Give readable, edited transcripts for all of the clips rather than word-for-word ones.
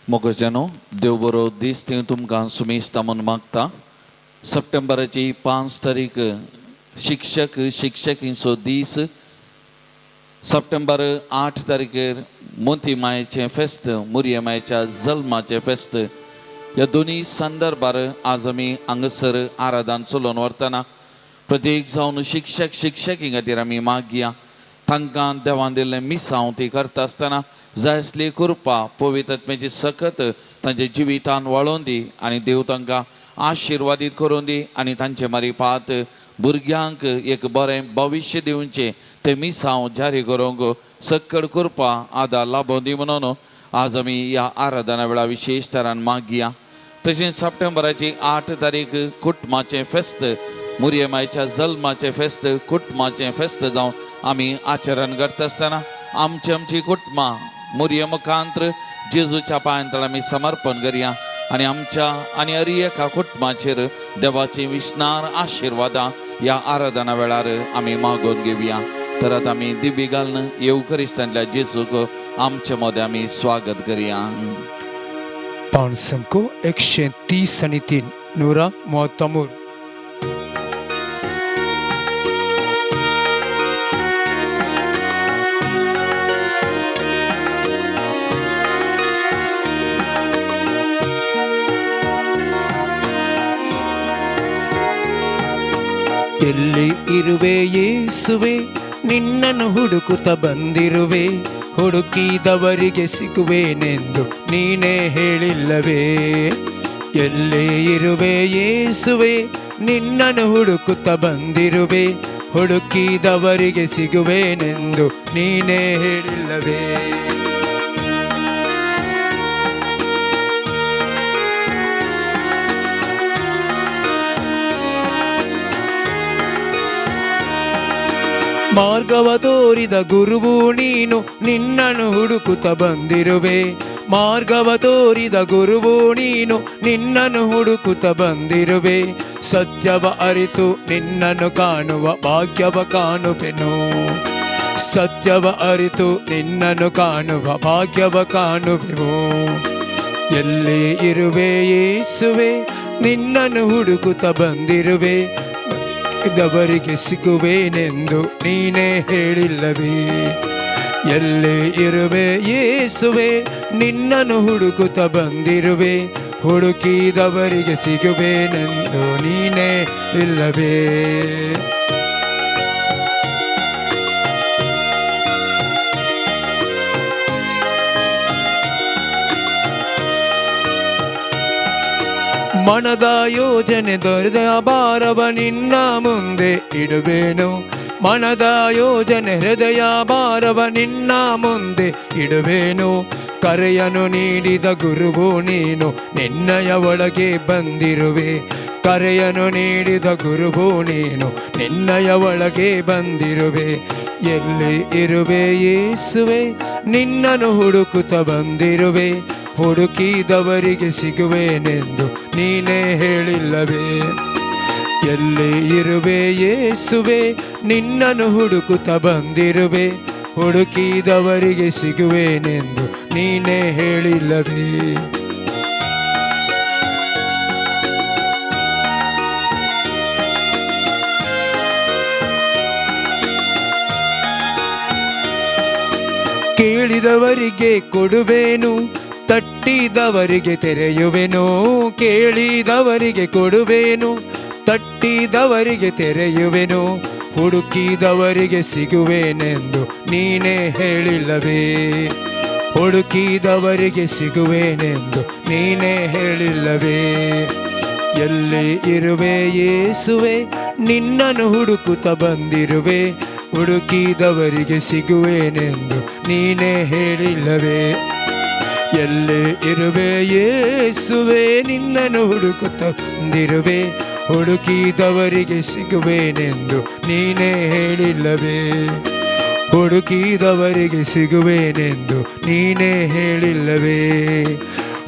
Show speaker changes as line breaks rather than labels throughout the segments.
मोगोजानो, देव बरो दीस ती तुमकां सुमेस्ता म्हूण मागता. सप्टेंबराची 5 तारीख शिक्षक शिक्षकींचो दीस. सप्टेंबर 8 तारखेर मोती मायेचें फेस्त, मुरये मायेच्या जल्माचें फेस्त. ह्या दोनूय संदर्भार आज आमी हांगासर आराधन चलोवन व्हरतना प्रत्येक जावन शिक्षक शिक्षकी खातीर आमी मागया. तांकां देवान दिल्लें मिसांव ती करता आसतना जाय आसली कृपा पवित्र आत्म्याची सकत तांच्या जिवितान वाळोवन दी आनी देव तांकां आशिर्वादीत करून दी आनी तांचे मारिपात भुरग्यांक एक बरें भविश्य दिवचें तें मिसांव जारी करूंक सक्कड कृपा आदार लाबोवन दी म्हणून आज आमी ह्या आराधना वेळार विशेश तरान मागया. तशेंच सप्टेंबराची 8 तारीख कुटुंबाचें फेस्त, मुरये मायच्या जल्माचें फेस्त, कुटुंबाचें फेस्त जावन आमी आचरण करता आसतना आमची आमची कुटुंबां मुरये मुखांत्र जेजूच्या पांयांतळ आमी समर्पण करया आनी आमच्या आनी हर एका कुटुंबाचेर देवाची विश्नार आशिर्वादां ह्या आराधना वेळार आमी मागोवन घेवया. तर आतां आमी दिबी घालून येवकरिस्तांतल्या जेजूक आमचे मदें आमी स्वागत करया.
5 130 आणि 3 नूरा 33. ಎಲ್ಲಿ ಇರುವೆ ಯೇಸುವೆ, ನಿನ್ನನ್ನು ಹುಡುಕುತ್ತ ಬಂದಿರುವೆ, ಹುಡುಕಿದವರಿಗೆ ಸಿಗುವೇನೆಂದು ನೀನೇ ಹೇಳಿಲ್ಲವೇ? ಎಲ್ಲಿ ಇರುವೆ ಯೇಸುವೆ, ನಿನ್ನನ್ನು ಹುಡುಕುತ್ತ ಬಂದಿರುವೆ, ಹುಡುಕಿದವರಿಗೆ ಸಿಗುವೇನೆಂದು ನೀನೇ ಹೇಳಿಲ್ಲವೇ? ಮಾರ್ಗವ ತೋರಿದ ಗುರುವು ನೀನು, ನಿನ್ನನ್ನು ಹುಡುಕುತ್ತ ಬಂದಿರುವೆ. ಮಾರ್ಗವ ತೋರಿದ ಗುರುವು ನೀನು, ನಿನ್ನನ್ನು ಹುಡುಕುತ್ತ ಬಂದಿರುವೆ. ಸತ್ಯವ ಅರಿತು ನಿನ್ನನ್ನು ಕಾಣುವ ಭಾಗ್ಯವ ಕಾಣುವೆನು. ಸತ್ಯವ ಅರಿತು ನಿನ್ನನ್ನು ಕಾಣುವ ಭಾಗ್ಯವ ಕಾಣುವೆವು. ಎಲ್ಲಿ ಇರುವೆ ಯೇಸುವೆ, ನಿನ್ನನ್ನು ಹುಡುಕುತ್ತ ಬಂದಿರುವೆ, ದವರಿಗೆ ಸಿಗುವೇನೆಂದು ನೀನೇ ಹೇಳಿಲ್ಲವೇ? ಎಲ್ಲಿ ಇರುವೆ ಯೇಸುವೆ, ನಿನ್ನನ್ನು ಹುಡುಕುತ್ತ ಬಂದಿರುವೆ, ಹುಡುಕಿದವರಿಗೆ ಸಿಗುವೇನೆಂದು ನೀನೇ ಇಲ್ಲವೇ? ಮನದ ಯೋಜನೆ ದೊರೆದ ಭಾರವ ನಿನ್ನ ಮುಂದೆ ಇಡುವೆನು. ಮನದ ಯೋಜನೆ ಹೃದಯ ಭಾರವ ನಿನ್ನ ಮುಂದೆ ಇಡುವೆನು. ಕರೆಯನ್ನು ನೀಡಿದ ಗುರುವು ನೀನು, ನಿನ್ನಯ ಒಳಗೆ ಬಂದಿರುವೆ. ಕರೆಯನ್ನು ನೀಡಿದ ಗುರುವು ನೀನು, ನಿನ್ನಯ ಒಳಗೆ ಬಂದಿರುವೆ. ಎಲ್ಲಿ ಇರುವೆ ಯೇಸುವೆ, ನಿನ್ನನ್ನು ಹುಡುಕುತ್ತ ಬಂದಿರುವೆ, ಹುಡುಕಿದವರಿಗೆ ಸಿಗುವೇನೆಂದು ನೀನೇ ಹೇಳಿಲ್ಲವೇ? ಎಲ್ಲಿ ಇರುವೆ ಯೇಸುವೆ, ನಿನ್ನನ್ನು ಹುಡುಕುತ್ತ ಬಂದಿರುವೆ, ಹುಡುಕಿದವರಿಗೆ ಸಿಗುವೇನೆಂದು ನೀನೇ ಹೇಳಿಲ್ಲವೇ? ಕೇಳಿದವರಿಗೆ ಕೊಡುವೇನು, ತಟ್ಟಿದವರಿಗೆ ತೆರೆಯುವೆನು. ಕೇಳಿದವರಿಗೆ ಕೊಡುವೇನು, ತಟ್ಟಿದವರಿಗೆ ತೆರೆಯುವೆನು. ಹುಡುಕಿದವರಿಗೆ ಸಿಗುವೇನೆಂದು ನೀನೇ ಹೇಳಿಲ್ಲವೇ? ಹುಡುಕಿದವರಿಗೆ ಸಿಗುವೇನೆಂದು ನೀನೇ ಹೇಳಿಲ್ಲವೇ? ಎಲ್ಲಿ ಇರುವೆ ಯೇಸುವೆ, ನಿನ್ನನ್ನು ಹುಡುಕುತ್ತ ಬಂದಿರುವೆ, ಹುಡುಕಿದವರಿಗೆ ಸಿಗುವೇನೆಂದು ನೀನೇ ಹೇಳಿಲ್ಲವೇ? ಎಲ್ಲಿ ಇರುವೆ ಯೇಸುವೆ, ನಿನ್ನನ್ನು ಹುಡುಕುತ್ತ ಬಂದಿರುವೆ, ಹುಡುಕಿದವರಿಗೆ ಸಿಗುವೇನೆಂದು ನೀನೇ ಹೇಳಿಲ್ಲವೇ? ಹುಡುಕಿದವರಿಗೆ ಸಿಗುವೇನೆಂದು ನೀನೇ ಹೇಳಿಲ್ಲವೇ?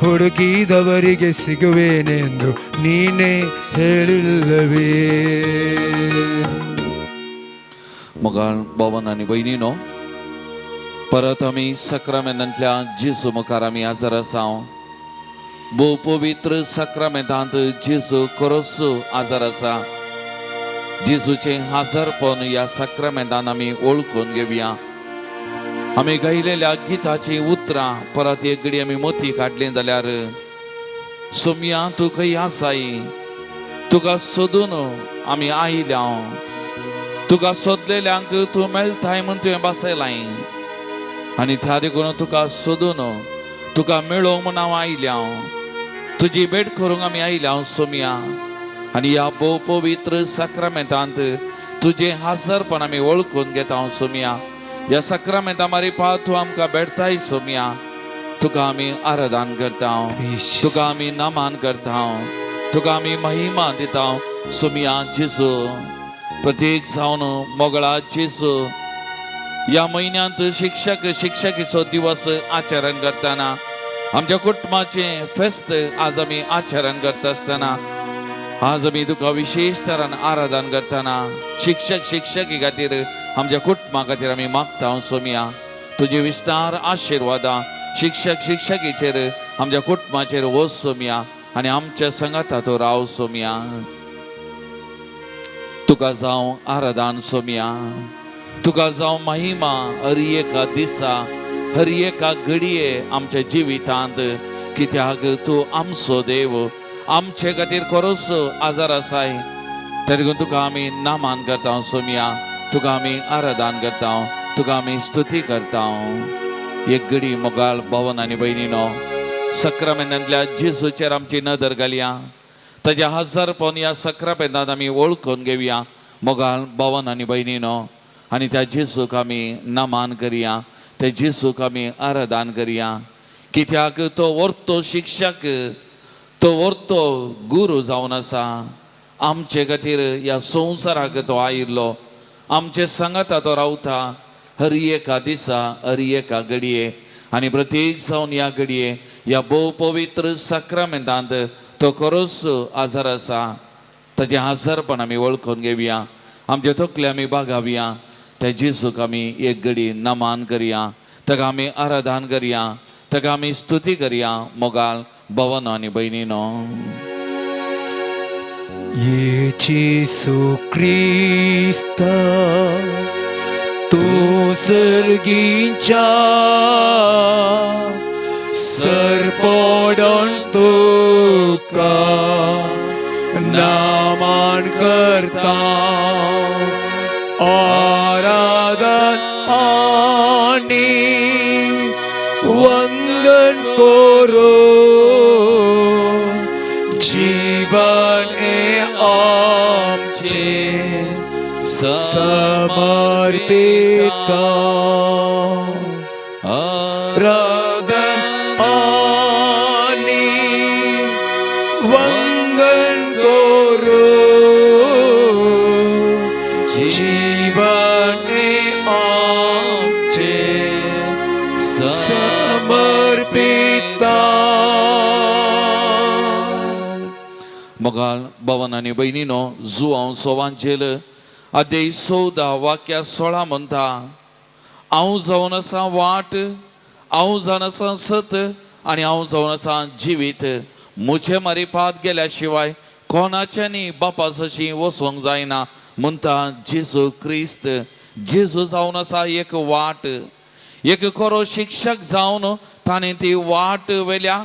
ಹುಡುಕಿದವರಿಗೆ ಸಿಗುವೇನೆಂದು ನೀನೇ ಹೇಳಿಲ್ಲವೇ?
मोगाळ भवन आनी भयणीनो, परत आमी सक्रामेंतांतल्या जेजू मुखार आमी हजर आसा. भोव पवित्र साक्रामेंतांत जेजू खरोच आजार आसा. जेजूचें हाजरपण ह्या साक्रामेंतान आमी वळखून घेवया. आमी गायलेल्या गिताचीं उतरां परत एक घडी आमी मोती काडलीं जाल्यार, सोमया तूं खंय आसाय, तुका सोदून आमी आयल्या, तुका सोदलेल्यांक तूं मेळटाय म्हूण तुवें बसयलाय आनी त्या देखून तुका सोदून तुका मेळोवंक म्हूण हांव आयल्या, तुजी भेट करूंक आमी आयल्या सोमया. आनी ह्या भोव पवित्र साक्रामेंतांत तुजें हाजरपण आमी वळखून घेता सोमया. ह्या साक्रामेंता मारिफात तूं आमकां भेटताय सोमया. तुका आमी आराधन करता, तुका आमी नमान करता, तुका आमी महिमा दिता सोमया जेजू. प्रत्येक जावन मोगळा जेजू, ह्या म्हयन्यांत शिक्षक शिक्षकीचो दिवस आचरण करतना, आमच्या कुटुंबाचें फेस्त आज आमी आचरण करता आसतना, आज आमी तुका विशेश तरान आराधन करतना शिक्षक शिक्षकी खातीर, आमच्या कुटुंबा खातीर आमी मागता सोमया. तुजे विस्तार आशिर्वादां शिक्षक शिक्षकीचेर, आमच्या कुटुंबाचेर वच सोमया आनी आमच्या संगाता तूं राव सोमया. तुका जावं आराधन सोमया, तुका जावं महिमा हर एका दिसा, हर एका घडये आमच्या जिवितांत, कित्याक तूं आमचो देव, आमचे खातीर खरोच आजार आसाय. तरी तुका आमी नामान करता सोमया, तुका आमी आराधन करता, तुका आमी स्तुती करता. एक घडी मोगाळ भवन आनी भयणीनो, सक्रामेंतांतल्या जेजूचेर आमची नदर घालया. ताज्या हजारपण ह्या सक्रामेंतांत आमी वळखून घेवया मोगाळ भवन आनी भयणीनो, आनी त्या जेजूक आमी नमान करया, त्या जेजूक आमी आराधन करया, कित्याक तो वर्तो शिक्षक, तो वर्तो गुरू जावन आसा. आमचे खातीर ह्या संवसाराक तो आयिल्लो, आमचे सांगाता तो रावता हर एका दिसा, हर एका घडये, आनी प्रत्येक जावन ह्या घडये ह्या भोव पवित्र साक्रामेंतांत तो खरोच आजार आसा. ताजें आजारपण आमी वळखून घेवया, आमचे तकले आमी बागावया, त्या जेजूक आमी एक घडी नमान करया, ताका आमी आराधन करया, ताका आमी स्तुती करया. मोगाल भवन आनी भयणीनो,
ये जेसू क्रिस्ता तूं सर्गीच्या सरपडण तुका नामान करता, आराधन आनी वंदन करो, जीवन हे आमचे समर्पिता, आराधन आनी वंदन करो, जीवन हे आमचे समर्पिता.
मोगाळ भवन आनी भयणीनो, जुवांव सोवांचेल अध्याय 14 वाक्या 16 म्हणटा, हांव जावन आसा वाट, हांव जावन आसा सत आनी हांव जावन आसा जिवीत. म्हजे मारिफात गेल्या शिवाय कोणाच्यानी बापा सशी वचोंक जायना म्हणटा जेजू क्रिस्त. जेजू जावन आसा एक वाट, एक खरो शिक्षक जावन ताणें ती वाट वेल्या.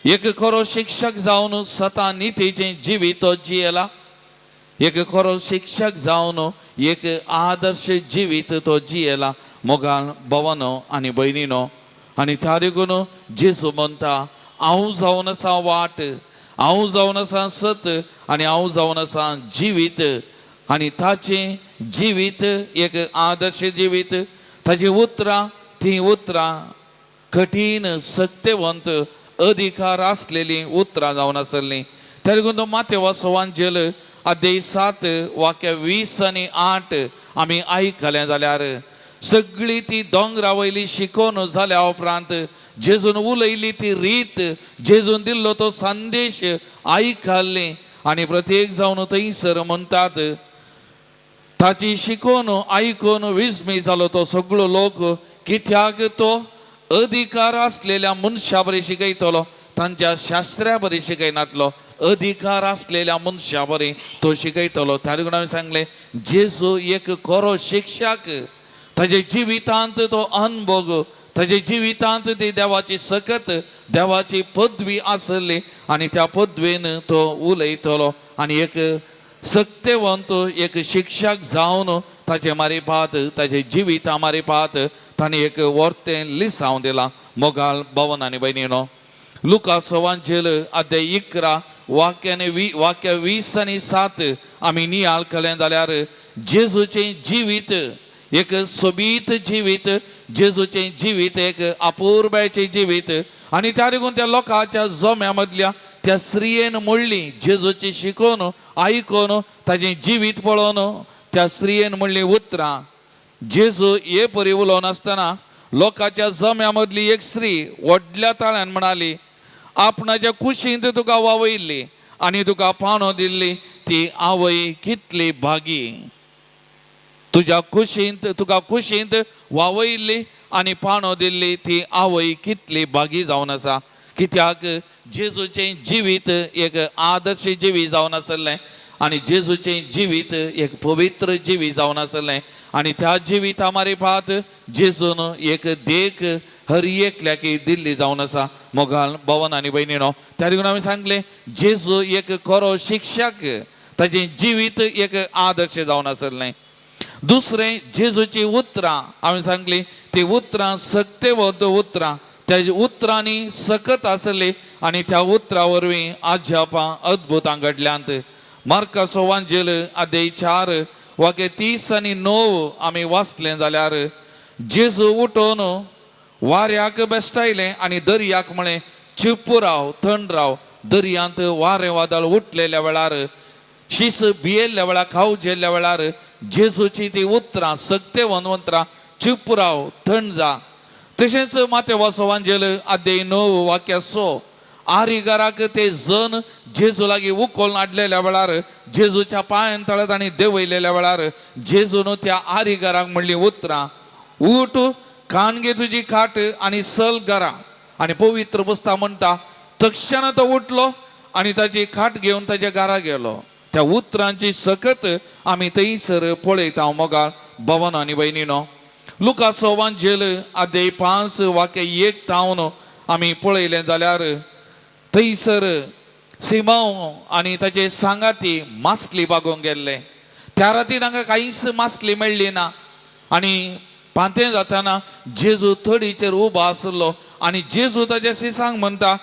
एक खरो शिक्षक जावन सता नितीचें जिवीत तो जियेला. एक खरो शिक्षक जावन एक आदर्श जिवीत तो जियेला. मोगाल भवनो आनी भयणीनो, आनी त्या देखून जेजू म्हणटा, हांव जावन आसा वाट, हांव जावन आसा सत आनी हांव जावन आसा जिवीत. आनी ताचें जिवीत एक आदर्श जिवीत, ताचीं उतरां तीं उतरां कठीण सक्तेवंत अधिकार आसलेलीं उतरां जावन आसलीं. त्या देखून तो मातेवा सवांजेल अध्याय 7 वाक्य 20 आनी 8 आमी आयकलें जाल्यार, सगळी ती दोंगरा वयली शिकोवन जाल्या उपरांत जेजून उलयली ती रीत, जेजून दिल्लो तो संदेश आयकल्ली आनी प्रत्येक जावन थंयसर म्हणटात, ताची शिकोवन आयकून विस्मी जालो तो सगळो लोक, कित्याक तो अधिकार आसलेल्या मनशा बरी शिकयतलो. तांच्या शास्त्र्या बरी शिकयनातलो, अधिकार आसलेल्या मनशा बरी तो शिकयतलो. त्या लागून हांवें सांगलें, जेजू एक खरो शिक्षक. ताजे जिवितांत तो अनभोग, ताजे जिवितांत ती देवाची सकत, देवाची पदवी आसली आनी त्या पदवेन तो उलयतलो आनी एक सक्तेवंत एक शिक्षक जावन ताचे मारिपात, ताचे जिविता मारिपात ताणें एक वर्तें लिसांव दिलां. मोगाल भवन आनी भयणीनो, लुकाचो वांजेल अध्याय 11 वाक्याने वाक्य 20 आनी 7 आमी नियाळ केलें जाल्यार जेजूचें जिवीत एक सोबीत जिवीत, जेजूचें जिवीत एक अपुरबायेचें जिवीत. आनी त्या लागून त्या लोकांच्या जम्या मदल्या त्या स्त्रियेन म्हणली, जेजूची शिकोवन आयकोन, ताजें जिवीत पळोवन त्या स्त्रियेन म्हणली उतरां. जेजू हे परी उलोवन आसतना लोकांच्या जम्या मदली एक स्त्री व्हडल्या ताळ्यान म्हणाली, आपणाच्या कुशींत तुका वावयल्ली आनी तुका पाणो दिल्ली ती आवय कितली भागी. तुज्या कुशींत, तुका कुशींत वावयल्ली आनी पाणो दिल्ली ती आवय कितली भागी जावन आसा. कित्याक जेजूचें जिवीत एक आदर्श जिवीत जावन आसलें आनी जेजूचें जिवीत एक पवित्र जिवीत जावन आसलें आनी त्या जिविता मारिफात जेजून एक देख हर एकल्याक दिल्ली जावन आसा. मोगाल भवन आनी भयणीनो, त्या लागून हांवें सांगलें, जेजू एक खरो शिक्षक, ताचें जिवीत एक आदर्श जावन आसलें. दुसरें, जेजूची उतरां हांवें सांगली, ती उतरां सक्तेवंत उतरां. त्या उतरांनी सकत आसली आनी त्या उतरां वरवीं अजापां अद्भुतां घडल्यांत. मार्काचो वांजेल अध्याय 4 वाक्य 39 आमी वाचलें जाल्यार, जेजू उठोवन वाऱ्याक बेश्टायलें आनी दर्याक म्हळें, चुप राव, थंड राव. दर्यांत वारें वादळ उठलेल्या वेळार, शीस भियेल्ल्या वेळार, खावजेल्ल्या वेळार जेजूची ती उतरां, सक्तेवंत उतरां, चुप राव, थंड जा. तशेंच मातेवाचो वांजेल अध्याय 9 वाक्य 6, आरिगाराक ते जन जेजू लागीं उखोलन हाडलेल्या वेळार, जेजूच्या पांयान तळ्यात आनी देंवयलेल्या वेळार जेजून त्या आरिगाराक म्हणली उतरां, उठ, कान घे तुजी खाट आनी सल घरा. आनी पवित्र पुस्तक म्हणटा, तक्षणा तो उठलो आनी ताची खाट घेवन ताच्या घरा गेलो. त्या उतरांची सकत आमी थंयसर पळयता. मोगाळ भवन आनी भयणीनो, लुकाचो वांजेल अध्याय 5 वाक्य 1 तावन आमी पळयलें जाल्यार थंयसर सिमांव आनी ताचे सांगाती मासली बागोवंक गेल्ले. त्या राती तांकां कांयच मासली मेळ्ळी ना आनी पांतें जाताना जेजू थडीचेर उबो आसलो आनी जेजू ताच्या शिसांक म्हणटा,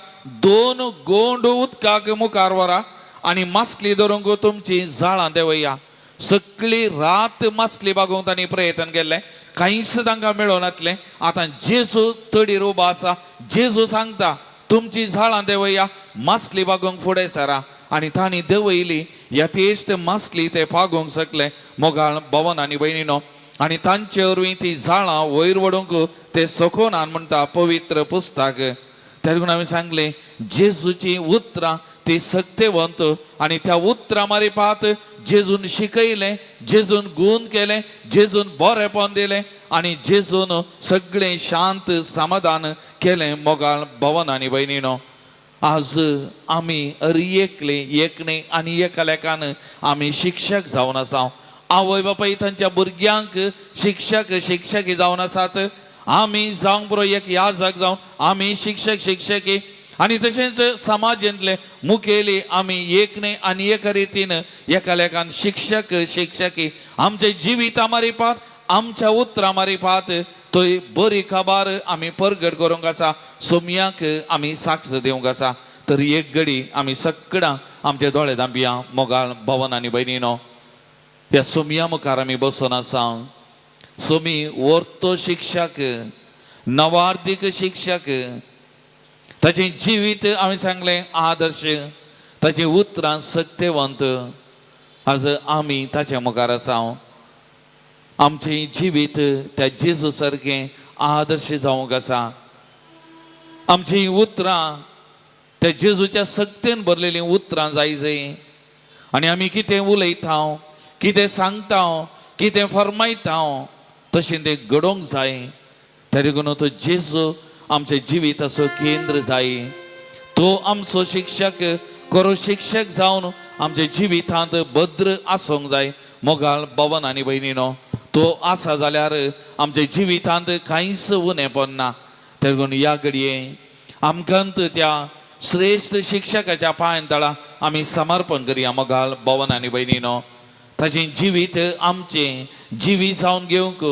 दोन गोंड उदकाक मुखार व्हरा आनी मासली धरूंक तुमची जाळां देंवया. सगळी रात मासली बागोवंक तांणी प्रयत्न केल्लें, कांयच तांकां मेळोनातलें. आतां जेजू तडीर उबो आसा. जेजू सांगता, तुमची झाडां देंवया, मासली बागोवंक फुडें सरा. आनी तांणी देंवयली, यथेश्ट मासली ते पागोवंक शकले. मोगाळ भवन आनी भयणीनो, आनी तांचे वरवीं ती झाडां वयर वडोवंक ते सकोनान म्हणटा पवित्र पुस्तक. त्या लागून हांवें सांगलें, जेजूची उतरां ती सक्तेवंत आनी त्या उतरां मारिपात जेजून शिकयलें, जेजून गूण केलें, जेजून बरेपण दिलें आनी जेजून सगळें शांत समाधान केलें. मोगाळ भवन आनी भयणीनो, आज आमी हर एकले एकणे आनी एकालेकान आमी शिक्षक जावन आसा. आवय बापाय तांच्या भुरग्यांक शिक्षक शिक्षकी जावन आसात. आमी जावंक पुरो एक याजक जावं आमी शिक्षक शिक्षकी आनी तशेंच समाजांतले मुखेली आमी एकणे आनी एका रितीन एकालेकान शिक्षक शिक्षकी. आमचे जिविता मारिपात, आमच्या उतरां मारिपात थंय बरी खबर आमी परगट करूंक आसा, सोमयाक आमी साक्ष दिवंक आसा. तर एक घडी आमी सगळां आमचे दोळे धांपया. मोगाळ भवन आनी भयणीनो, ह्या सोमया मुखार आमी बसून आसा. सोमी वर्तो शिक्षक, नवार्दीक शिक्षक. ताचें जिवीत हांवें सांगलें आदर्श, ताचीं उतरां सक्तेवंत. आज आमी ताच्या मुखार आसा. आमचें जिवीत त्या जेजू सारकें आदर्श जावंक आसा. आमचीं उतरां त्या जेजूच्या सक्तेन भरलेलीं उतरां जाय जाय आनी आमी कितें उलयता, कितें सांगता, कितें फरमायता, तशें तें घडोवंक जाय. त्या देखून तो जेजू आमच्या जिविताचो केंद्र जाय. तो आमचो शिक्षक खरो शिक्षक जावन आमच्या जिवितांत भद्र आसूंक जाय. मोगाळ भवन आनी भयणीनो, तो आसा जाल्यार आमच्या जिवितांत कांयच उणें पडना. देखून ह्या घडये आमकां त्या श्रेश्ठ शिक्षकाच्या पांयां तळा आमी समर्पण करया. मोगाळ भवन आनी भयणीनो, ताचें जिवीत आमचें जिवीत जावन घेवंक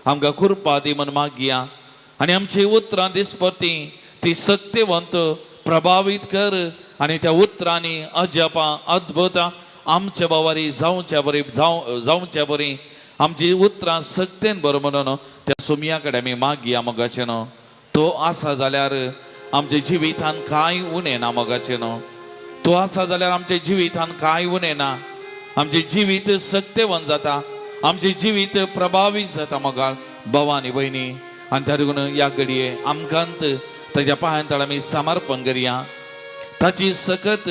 आमकां कृपा दी म्हूण मागया. आनी आमची उतरां दिसपटी ती सत्यवंत प्रभावीत कर आनी त्या उतरांनी अजापां अद्भुतां आमच्या बावारी जावच्या बरी जावच्या बरी आमची उतरां सक्तेन बरो म्हणून त्या सुमया कडेन आमी मागया. मोगाचें न्हू, तो आसा जाल्यार आमच्या जिवितान कांय उणें ना. मोगाचें न्हू, तो आसा जाल्यार आमच्या जिवितान कांय उणें ना. आमचें जिवीत सक्तेवंत जाता, आमचें जिवीत प्रभावीत जाता. मोगाळ भाव आनी भयणी, आनी त्या देखून ह्या घडये आमकां ताच्या पांयां तळा आमी समर्पण करया. ताची सकत,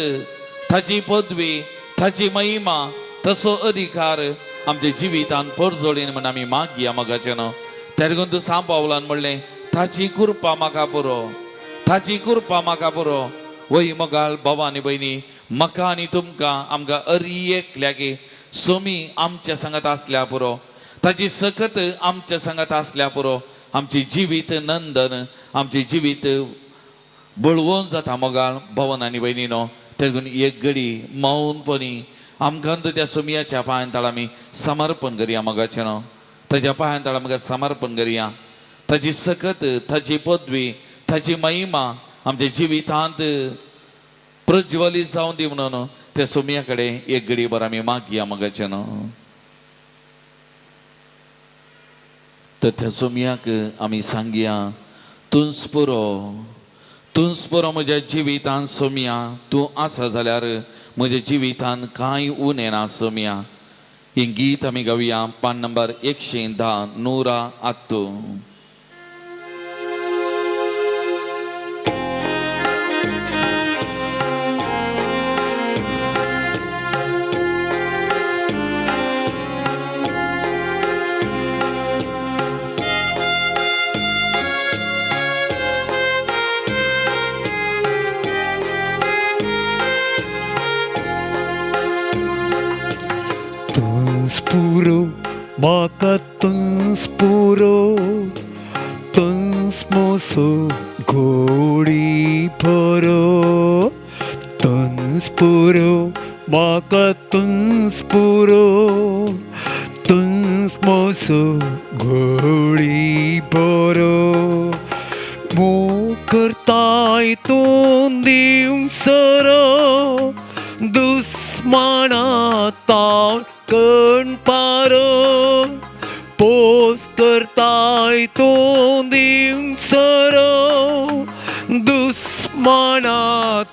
ताची पदवी, ताची महिमा, तसो अधिकार आमच्या जिवितान परजोळीन म्हूण आमी मागया. मोगाचें न्हू, त्या देखून तूं सांव पावलान म्हणलें, ताची कृपा म्हाका पुरो, ताची कृपा म्हाका पुरो. वय मोगाळ भाव आनी भयणी, म्हाका आनी तुमकां आमकां अरी एकल्याकी सोमी आमच्या सांगात आसल्या पुरो, ताची सकत आमच्या सांगात आसल्या पुरो. आमची जिवीत नंदन, आमची जिवीत बळवून जाता. मोगाळ भवन आनी भयणीनो, देखून एक घडी मौनपणी आमकां त्या सोमयाच्या पांयां तळा आमी समर्पण करया. मोगाचें न्हू, ताच्या पांयां तळा आमकां समर्पण करया. ताची सकत, ताची पदवी, ताची महिमा आमच्या जिवितांत प्रज्वलीत जावन दी म्हणून त्या सोमया कडेन एक घडी भर आमी मागया. मोगाचें न्हू, तर त्या सोमयाक आमी सांगया, तूंच पुरो, तूंच पुरो म्हज्या जिवितान सोमया. तूं आसा जाल्यार म्हज्या जिवितान कांय उणें ना सोमया. हें गीत आमी गावया, पान नंबर 110, नूरा आत्तू.
पुरो म्हाका तुंस पुरो, तुंस मोसो घोडी भरो, तुंस पुरो म्हाका तुंस पुरो, तुंस मोसो घोडी भरो. मोग करताय तूं दिवंक सरो, दुस्माना ताव कण पारो, पोस करताय तूं दिवंक सरो, दुस्माना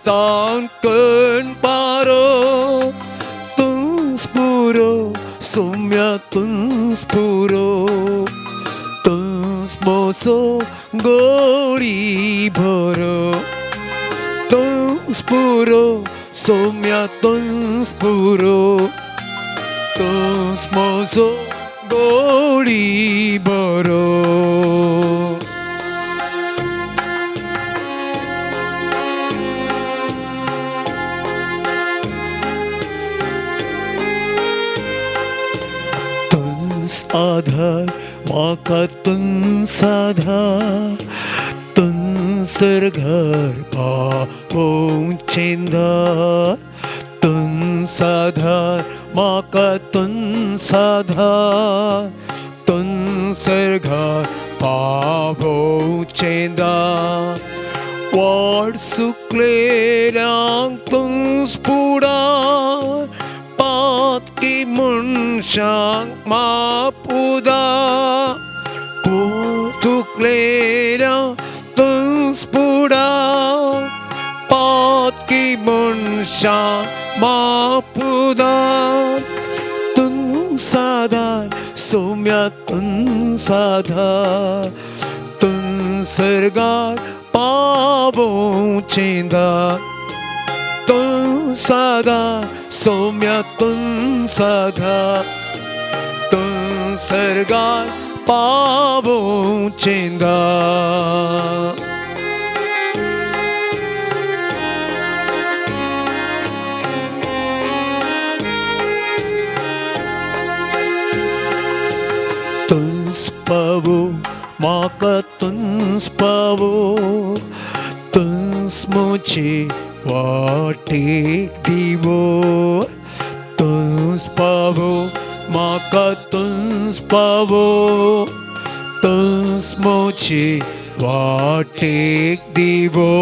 ताव कण पारो. तुंस पुरो सोम्या तुंस पुरो, तुंस मोसो गोडी भरो, तुंस पुरो सोम्या तुंस पुरो, तुंस मोसो गोडी भरो. तुंस आधार म्हाका तुंस आधार, तुंसर घर पावोवचें दार, तुंस आधार म्हाका तुंस आधार, तुंसर घर पावोवचें दार. वाट सुकलेल्यांक तुंस फुडार, पातकी मनशांक माप उदार, चुकलेल्यांक तुंस फुडार, पातकी मनशांक माप उदार. तुंस आधार सोम्या तुंस आधार, तुंसर्गार पावोवचें दार, तुंस आधार सोम्या तुंस आधार, तुंसर्गार पावोवचें दार. पावो म्हाका तुंच पावो तुंच मुझे वाटेक दिवो तुंच पावो म्हाका तुंच पावो तुंच मुझे वाटेक दिवो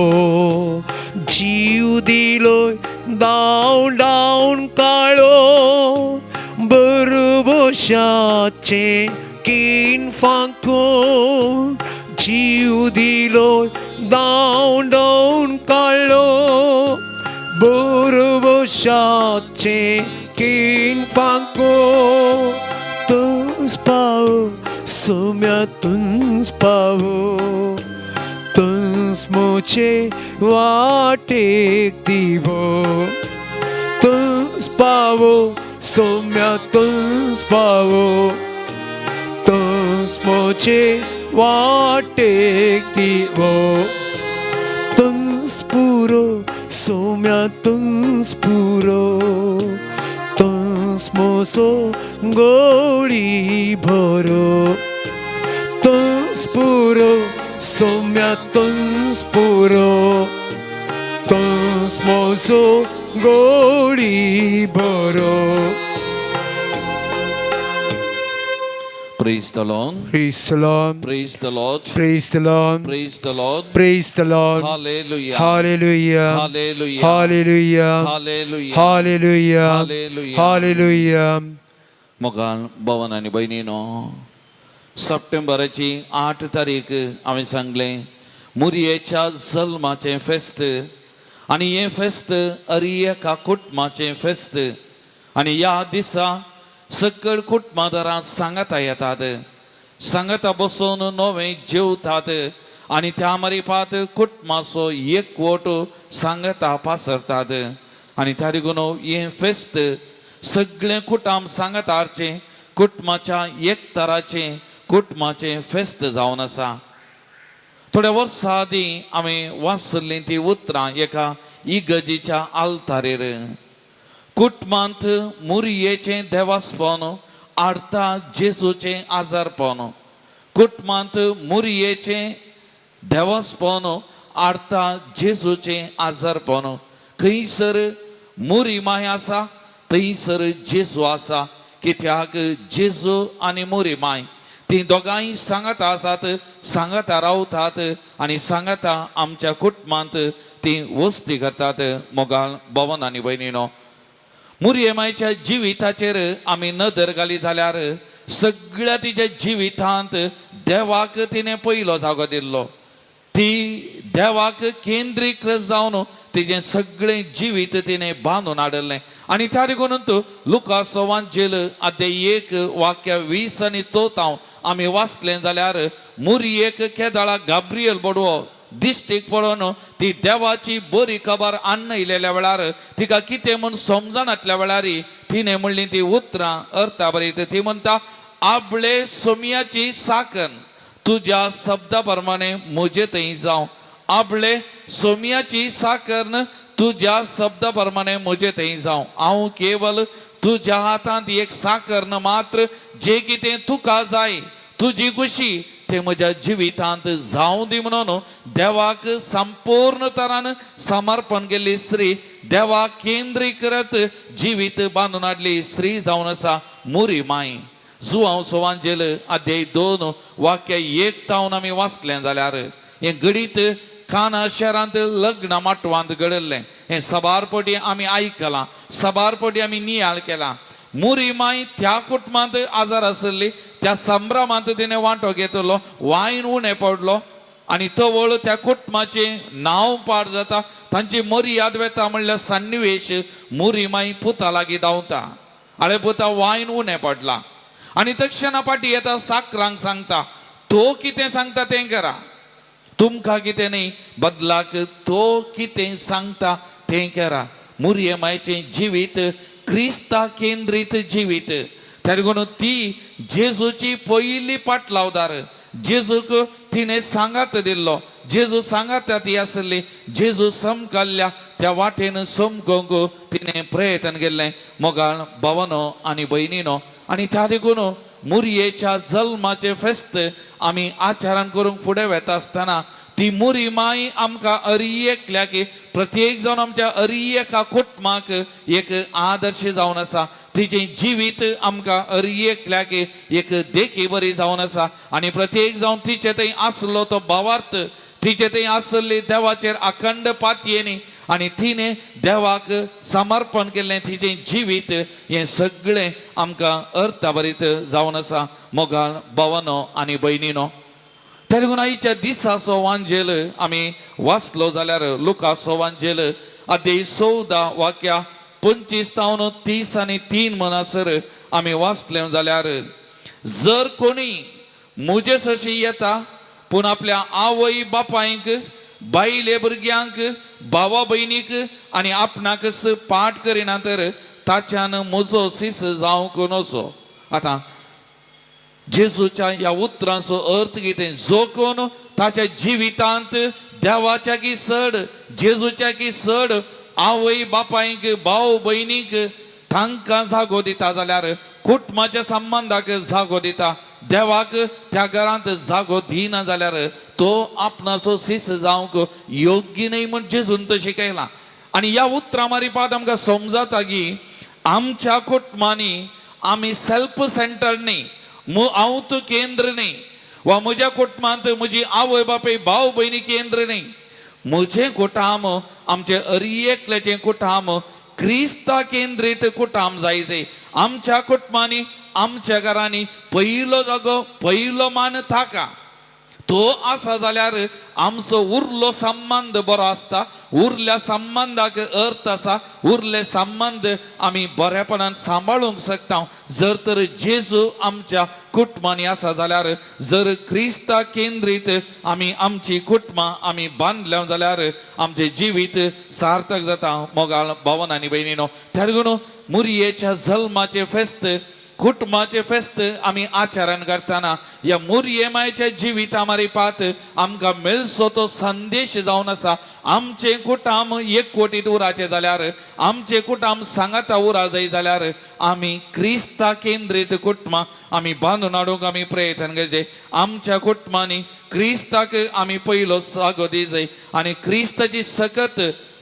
जीव दिलो धांव धांवन काळो बरोबशाचें कीन फांको जीव दिलो धांव धांवन काळो बरोबशाचें कीन फांको तुंच पावो सोम्या तुंच पावो तुंच मुझे वाटेक दिवो तुंच पावो सोम्या तुंच पावो तुंच मुझे वाटेक दिवो तुंच पुरो सोम्या तुंच पुरो तुंच मोसो गोळी भरो तुंच पुरो सोम्या तुंच पुरो तुंच मोसो गोळी भरो.
Praise the Lord.
Praise the Lord.
Praise the Lord.
Praise the Lord.
Praise the Lord.
Praise the Lord.
Hallelujah.
Hallelujah.
Hallelujah.
Hallelujah.
Hallelujah.
Hallelujah.
Hallelujah.
Hallelujah.
मोगाल भवन आनी भयणीनो, सप्टेंबराची 8 तारीख हांवें सांगलें मुरयेच्या जल्माचें फेस्त आनी हें फेस्त अरी एका कुटुंबाचें फेस्त आनी ह्या दिसा सकळ कुटुंबादारां सांगाता येतात, सांगाता बसून नवें जेवतात आनी त्या मारिपात कुटुंबाचो एकवट सांगाता पासरतात आनी त्या देखून हें फेस्त सगळें कुटुंब सांगाता हाडचें, कुटुंबाच्या एकताराचें कुटुंबाचें फेस्त जावन आसा. थोड्या वर्सां आदीं हांवें वाचल्लीं ती उतरां एका इगर्जीच्या आल्तारेर. कुटुंबांत मुरयेचें देवासपण आडता जेजूचें आजारपण, कुटुंबांत मुरयेचें देवासपण आडता जेजूचें आजारपण. खंयसर मुरी माय आसा थंयसर जेजू आसा, कित्याक जेजू आनी मुरी माय ती दोगांय सांगाता आसात, सांगाता रावतात आनी सांगाता आमच्या कुटुंबांत ती वस्ती करतात. मोगाल भवन आनी भयणीनो, मुरये मायच्या जिविताचेर आमी नदर घाली जाल्यार सगळ्या तिच्या जिवितांत देवाक तिणें पयलो जागो दिल्लो. ती देवाक केंद्रीकृत जावन तिजें सगळें जिवीत तिणें बांदून हाडलें आनी त्या देखून लुकास वांजेल अध्याय 1 वाक्य 20 आनी 14 आमी वाचलें जाल्यार मुरयेक केदळा गाब्रियल बडवो दिश्टीक पळोवन ती देवाची बरी खबर अन्न येयलेल्या वेळार तिका कितें म्हूण समजनातल्या वेळार तिणें म्हणली ती उतरां अर्था बरयत. ती म्हणटा, आपले सोमयाची साकन तुज्या शब्दा प्रमाणे म्हजे थंय जावं, आपले सोमयाची साकन तुज्या शब्दा प्रमाणे म्हजे थंय जावं, हांव केवल तुज्या हातांत एक साकर मात्र, जे कितें तुका जाय तुजी खुशी ते म्हज्या जिवितांत जावं दी म्हणून देवाक संपूर्ण तरान समर्पण केल्ली स्त्री, देवाक केंद्रीकृत जिवीत बांदून हाडली स्त्री जावन आसा मुरी माय. जुवांव सोवांजेल अध्याय 2 वाक्य 1 तावन आमी वाचलें जाल्यार हें घडीत काना शहरांत लग्न माटवांत घडल्लें. हें सबारपटी आमी आयकलां, सबारपटी आमी नियाळ केला. मुरी माय त्या कुटुंबांत आजार आसली, त्या संभ्रमांत तिणें वांटो घेतलो, वायन उणें पडलो आनी तवळ त्या कुटुंबाचें नांव पाड जाता, तांची मर्याद वेता म्हणल्यार सन्निवेश. मुरी माय पुता लागीं धांवता, आळे पुता वायन उणें पडला आनी तक्षणा फाटी येता, साकरांक सांगता, तो कितें सांगता तें करा, तुमकां कितें न्ही बदलाक तो कितें सांगता तें करा. मुरये मायचें जिवीत क्रिस्ता केंद्रीत जिवीत, त्या देखून ती जेजूची पयली पाटलावदार. जेजूक तिणें सांगात दिल्लो, जेजू सांगात ती आसली, जेजू समकाल्ल्या त्या वाटेन समकोंक तिणें प्रयत्न केल्लें. मोगाळ भावानो आनी भयणीनो, आनी त्या देखून मुरयेच्या जल्माचें फेस्त आमी आचरण करूंक फुडें वेता आसतना ती मुरी माई आमकां अरी एकल्याक, प्रत्येक जावन आमच्या अरी एका कुटुंबाक एक आदर्श जावन आसा. तिचें जिवीत आमकां अरी एकल्याक एक देखी बरी जावन आसा. आनी प्रत्येक जावन तिचे थंय आसलो तो भावार्थ, तिचे थंय आसली देवाचेर अखंड पातयेनी आनी तिणें देवाक समर्पण केल्लें तिचें जिवीत, हें सगळें आमकां अर्थभरीत जावन आसा. मोगाळ भावानो आनी भयणीनो, त्या लागून आयच्या दिसाचो वांजेल आमी वाचलो जाल्यार लुकाचो वांजेल अध्याय 14 वाक्या 25 तावन 33 म्हणसर आमी वाचले जाल्यार, जर कोणी म्हजे सरशी येता पूण आपल्या आवय बापायक, बायले भुरग्यांक, भावा भयणीक आनी आपणाकच पाठ करिना तर ताच्यान म्हजो सीस जावंक नजो. आतां जेजूच्या ह्या उतरांचो अर्थ कितें? जो कोण ताच्या जिवितांत देवाच्या की चड, जेजूच्या की चड आवय बापायक, भाव भयणीक तांकां जागो दिता जाल्यार, कुटुंबाच्या संबंदाक जागो दिता, देवाक त्या घरांत जागो दिना जाल्यार तो आपणाचो सीस जावंक योग्य न्हय म्हण जेजून तो शिकयला. आनी ह्या उतरां मारिपात आमकां समजता की आमच्या कुटुंबांनी आमी सेल्फ सेंटर न्ही, हांव तूं केंद्र न्ही, वा म्हज्या कुटुंबांत म्हजी आवय बापूय भाव भयणी केंद्र न्ही. म्हजें कुटाम, आमचें अरी एकल्याचें कुटाम क्रिस्ता केंद्रीत कुटाम जाय जाय. आमच्या कुटुंबांनी, आमच्या घरांनी पयलो जागो, पयलो मान ताका तो आसा जाल्यार आमचो उरलो संबंद बरो आसता, उरल्या संबंदाक अर्थ आसा, उरले संबंद आमी बरेपणान सांबाळूंक शकता. जर तर जेजू आमच्या कुटुंबांनी आसा जाल्यार, जर क्रिस्ता केंद्रीत आमी आमची कुटुंबां आमी बांदल्या जाल्यार आमचें जिवीत सार्थक जाता. मोगाळ भावन आनी भयणीनो, त्या लागून मुरयेच्या जल्माचें फेस्त, कुटुंबाचें फेस्त आमी आचरण करतना ह्या मुरये मायच्या जिविता मारिपात आमकां मेळचो तो संदेश जावन आसा. आमचें कुटाम एकवटीत उराचें जाल्यार, आमचें कुटाम सांगाता उरा जाय जाल्यार आमी क्रिस्ता केंद्रीत कुटुंबां आमी बांदून हाडूंक आमी प्रयत्न करचे. आमच्या कुटुंबांनी क्रिस्ताक आमी पयलो जागो दी जाय आनी क्रिस्ताची सकत,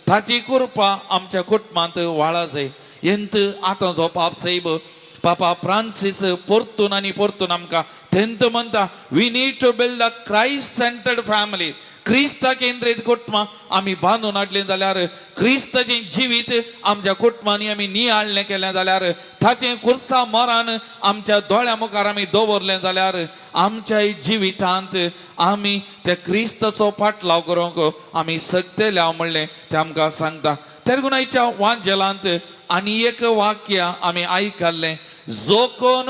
ताची कृपा आमच्या कुटुंबांत वाळा जाय. हेंत आतांचो पाप साहेब पापा फ्रांसीस परतून आनी परतून आमकां तेंत म्हणटा, we need to build a Christ centered family. क्रिस्ता केंद्रीत कुटुंबां आमी बांदून हाडलीं जाल्यार, क्रिस्ताचें जिवीत आमच्या कुटुंबांनी आमी नियाळलें केलें जाल्यार, ताचें कुर्सा मरान आमच्या दोळ्या मुखार आमी दवरलें जाल्यार आमच्या जिवितांत आमी त्या क्रिस्ताचो पाटलाव करूंक आमी शकतले म्हणलें तें आमकां सांगता. त्या लागून आयच्या वांजेलांत आनी एक वाक्य आमी आयकल्लें, जो कोण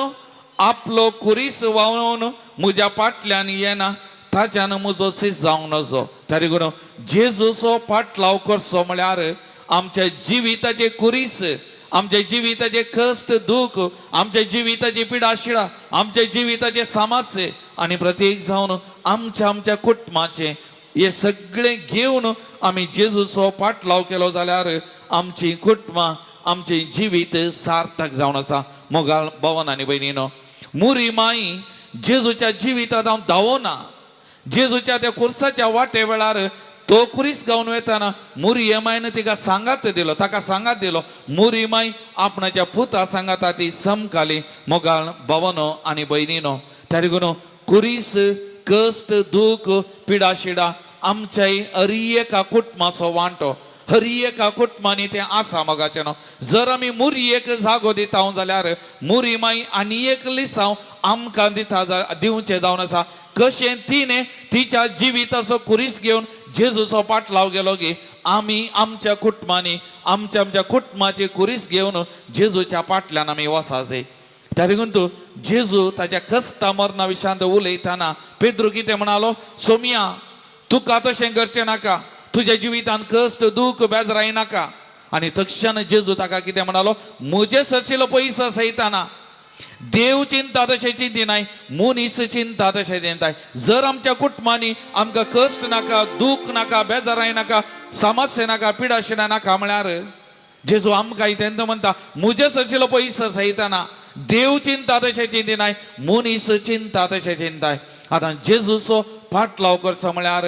आपलो कुरीस व्हांवोवन म्हज्या फाटल्यान येना ताच्यान म्हजो सीस जावंक नजो. त्या लागून जेजूचो पाटलाव करचो म्हळ्यार आमच्या जिविताचे कुरीस, आमच्या जिविताचे कश्ट दुख, आमच्या जिविताची पिडाशिडा, आमच्या जिविताचे समस्ये आनी प्रत्येक जावन आमच्या आमच्या कुटुंबाचे हे सगळें घेवन आमी जेजूचो पाटलाव केलो जाल्यार आमची कुटुंबां, आमचें जिवीत सार्थक जावन आसा. मोगाळ भवन आनी भयणीनो, मुरी माई जेजूच्या जिवितांत हांव धांवना. जेजूच्या त्या कुर्साच्या वाटे वेळार तो कुरीस गावन वेताना मुरी मायन तिका सांगात दिलो, ताका सांगात दिलो. मुरी माई आपणाच्या पुता सांगाता ती समकाली. मोगाळ भवनो आनी भयणीनो, त्या लागून कुरीस, कश्ट, दूख, पिडाशिडा आमच्याय हरी एका कुटुंबाचो वांटो, हरी एका कुटुंबांनी तें आसा. मोगाचें न्हू, जर आमी मुरयेक जागो दिता जाल्यार मुरी माई आनी एक लिसांव आमकां दिता दिवचें जावन आसा. कशें तिणें तिच्या जिविताचो कुरीस घेवन जेजूचो पाटलाव गेलो की आमी आमच्या कुटुंबांनी आमच्या आमच्या कुटुंबाची कुरीस घेवन जेजूच्या पाटल्यान आमी वचाचे. त्या देखून तूं जेजू ताच्या कश्टा मरणा विशयांत उलयतना पेद्रू कितें म्हणालो? सोमिया, तुका तशें करचें नाका, तुज्या जिवितान कश्ट दूख बेजराय नाका. आनी तक्षण जेजू ताका कितें म्हणालो? म्हजे सरशिलो पयसो सयताना देव चिंता तशें चिंतिनाय, मनीस चिंता तशें चिंताय. जर आमच्या कुटुंबांनी आमकां कश्ट नाका, दूख नाका, बेजाराय नाका, समस्या नाका, पिडाशिडा नाका म्हळ्यार जेजू आमकां तेन्ना म्हणटा, म्हजे सरशिलो पयसो सयताना देव चिंता तशें चिंतिनाय, मनीस चिंता तशें चिंताय. आतां जेजूचो फाटलाव करचो म्हळ्यार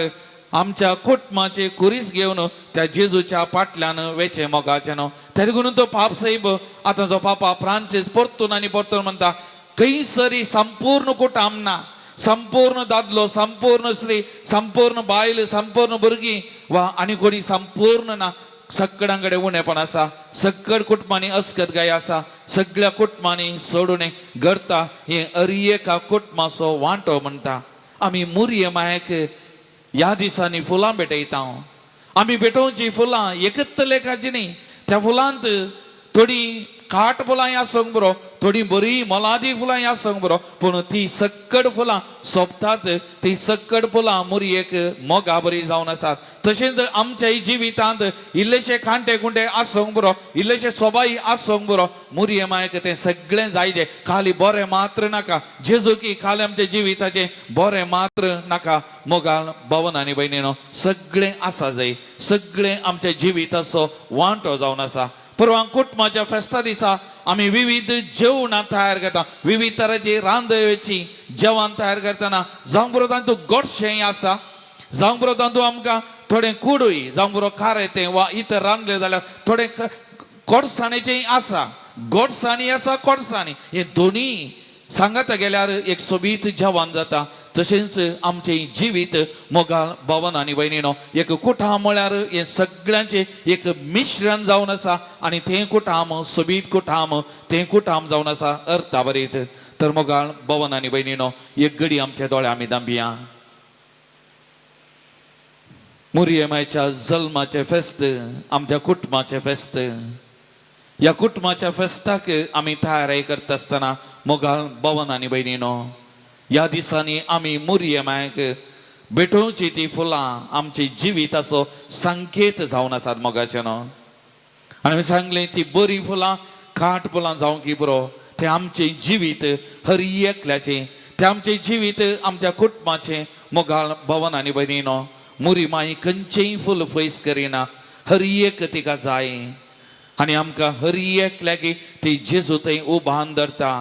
आमच्या कुटुंबाची कुरीस घेवन त्या जेजूच्या फाटल्यान वेचें मोगाचें न्हू. तेका लागून तो पाप साहेब आतां जो पापा फ्रांसीस परतून आनी परतून म्हणटा, खंयसरी संपूर्ण कुटुंब ना, संपूर्ण दादलो, संपूर्ण स्त्री, संपूर्ण बायल, संपूर्ण भुरगीं वा आनी कोणी संपूर्ण ना. सगळ्यां कडेन उणेपण आसा, सगळ कुटुंबांनी अस्कत गाय आसा, सगळ्या कुटुंबांनी सोडून घडता. हे अर एका कुटुंबाचो वांटो म्हणटा. आमी मुरये मायक ह्या दिसांनी फुलां भेटयता. आमी भेटोवची फुलां एकच लेखाची न्ही. त्या फुलांत थोडी खाट फुलां आसूंक बरो, थोडी बरी मोलादीक फुलां आसूंक बरो, पूण ती सक्कड फुलां सोंपतात. ती सक्कड फुलां मुरयेक मोगा बरी जावन आसात. तशेंच आमच्या जिवितांत इल्लेशे कांटे कुंटे आसूंक बरो, इल्लेशे सोबाई आसूंक बरो, मुरये मायक तें सगळें जाय. जें खाली बरें मात्र नाका जेजू की, खाली आमच्या जिविताचें बरें मात्र नाका. मोगाळ भवन आनी भयणीनो, सगळें आसा जाय, सगळें आमच्या जिविताचो वांटो जावन आसा. परवां कुटुंबाच्या फेस्ता दिसा आमी विविध जेवणां तयार करता, विविध तरांची रांदवेची जेवण तयार करतना जावं पुरो तातूंत गोडशें आसा, जावं पुरो तातूंत आमकां थोडें कुडूय जावं पुरो, खारें तें वा इतर रांदलें जाल्यार थोडें गोडसाणेचें आसा, गोडसाणी आसा. कोडसाणी हे दोनी सांगाता गेल्यार एक सोबीत जेवण जाता. तशेंच आमचें जिवीत, मोगाळ भवन आनी भयणीनो, एक कुटाम म्हळ्यार हें सगळ्यांचें एक मिश्रण जावन आसा आनी तें कुटाम सोबीत कुटाम, तें कुटाम जावन आसा अर्था बरीत. तर मोगाळ भवन आनी भयणीनो, एक घडी आमचे दोळे आमी दांबिया. मुरयेमायच्या जल्माचें फेस्त, आमच्या कुटुंबाचें फेस्त, ह्या कुटुंबाच्या फेस्ताक आमी तयारी करता आसतना, मोगाळ भवन आनी भयणीनो, ह्या दिसांनी आमी मुरये मायक भेटोवची ती फुलां आमची जिविताचो संकेत जावन आसात मोगाचे न्हू. आनी आमी सांगलें, ती बरीं फुलां, खाट फुलां जावंक की पुरो, तें आमचें जिवीत हर एकल्याचें, तें आमचें जिवीत आमच्या कुटुंबाचें. मोगाळ भवन आनी भयणीनो, मुरी माई खंयचेंय फूल पयस करिना, हर एक तिका जाय आनी आमकां हर एकल्याक ती जेजू थंय उबान धरता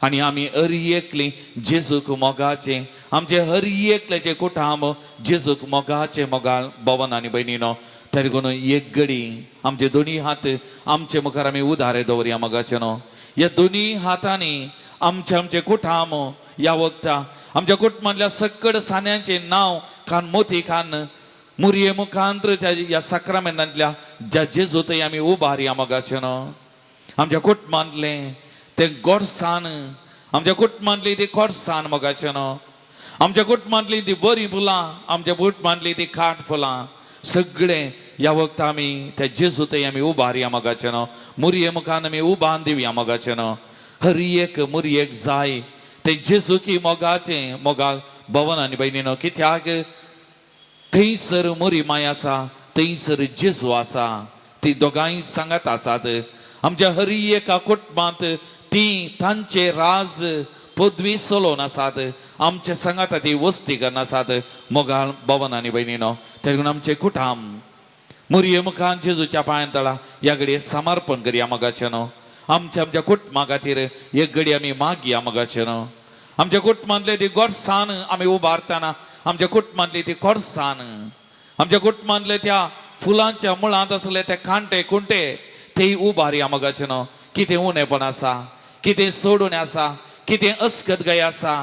आनी आमी हर एकली जेजूक मोगाचें, आमचें हर एकल्याचें कुटाम जेजूक मोगाचें. मोगाळ भवन आनी भयणीनो, तरी कोण एक घडी आमचे दोनी हात आमचे मुखार आमी उदारे दवरया मोगाचे न्हू. ह्या दोनी हातांनी आमचे आमचे कुटाम ह्या वखता आमच्या कुटुंबांतल्या सक्कड सान्यांचें नांव खान मोती खान मुरये मुखांत्र त्या ह्या साक्रामेंतांतल्या ज्या जेजू थंय आमी उबारया मोगाचे न्हू. आमच्या कुटुंबांतलें तें गोडसान, आमच्या कुटुंबांतली ती गोडसान मोगाचे न्हू, आमच्या कुटुंबांतली ती बरीं फुलां, आमच्या कुटुंबांतली ती खाट फुलां, सगळें ह्या वखता आमी त्या जेजू थंय आमी उबारया मोगाचे न्हू. मुरये मुखान आमी उबान दिवया मोगाचे न्हू. हर एक मुरयेक जाय ते जेजू की मोगाचें. मोगाळ भवन आनी भयणीनो, कित्याक खंयसर मोरी माय आसा थंयसर जेजू आसा. ती दोगांय सांगात आसात. आमच्या हरी एका कुटुंबांत ती तांचे राज पदवी चलोवन आसात, आमचे सांगाता ती वस्ती करून आसात. मोगाळ भवन आनी भयणीनो, तेका आमचे कुटाम मुरये मुखान जेजूच्या पांयां तळा ह्या घडये समर्पण करया मोगाचे न्हू. आमच्या आमच्या कुटुंबा खातीर एक घडी आमी मागया मोगाचे न्हू. आमच्या कुटुंबांतले ती गोडसान आमी उबारतना, आमच्या कुटुंबांतली ती गोडसान, आमच्या कुटुंबांतले त्या फुलांच्या मुळांत आसले ते कांटे कुंटे तेय उबारया मोगाचे न्हू. कितें उणेपण आसा, कितें सोडून आसा, कितें अस्कत गाय आसा,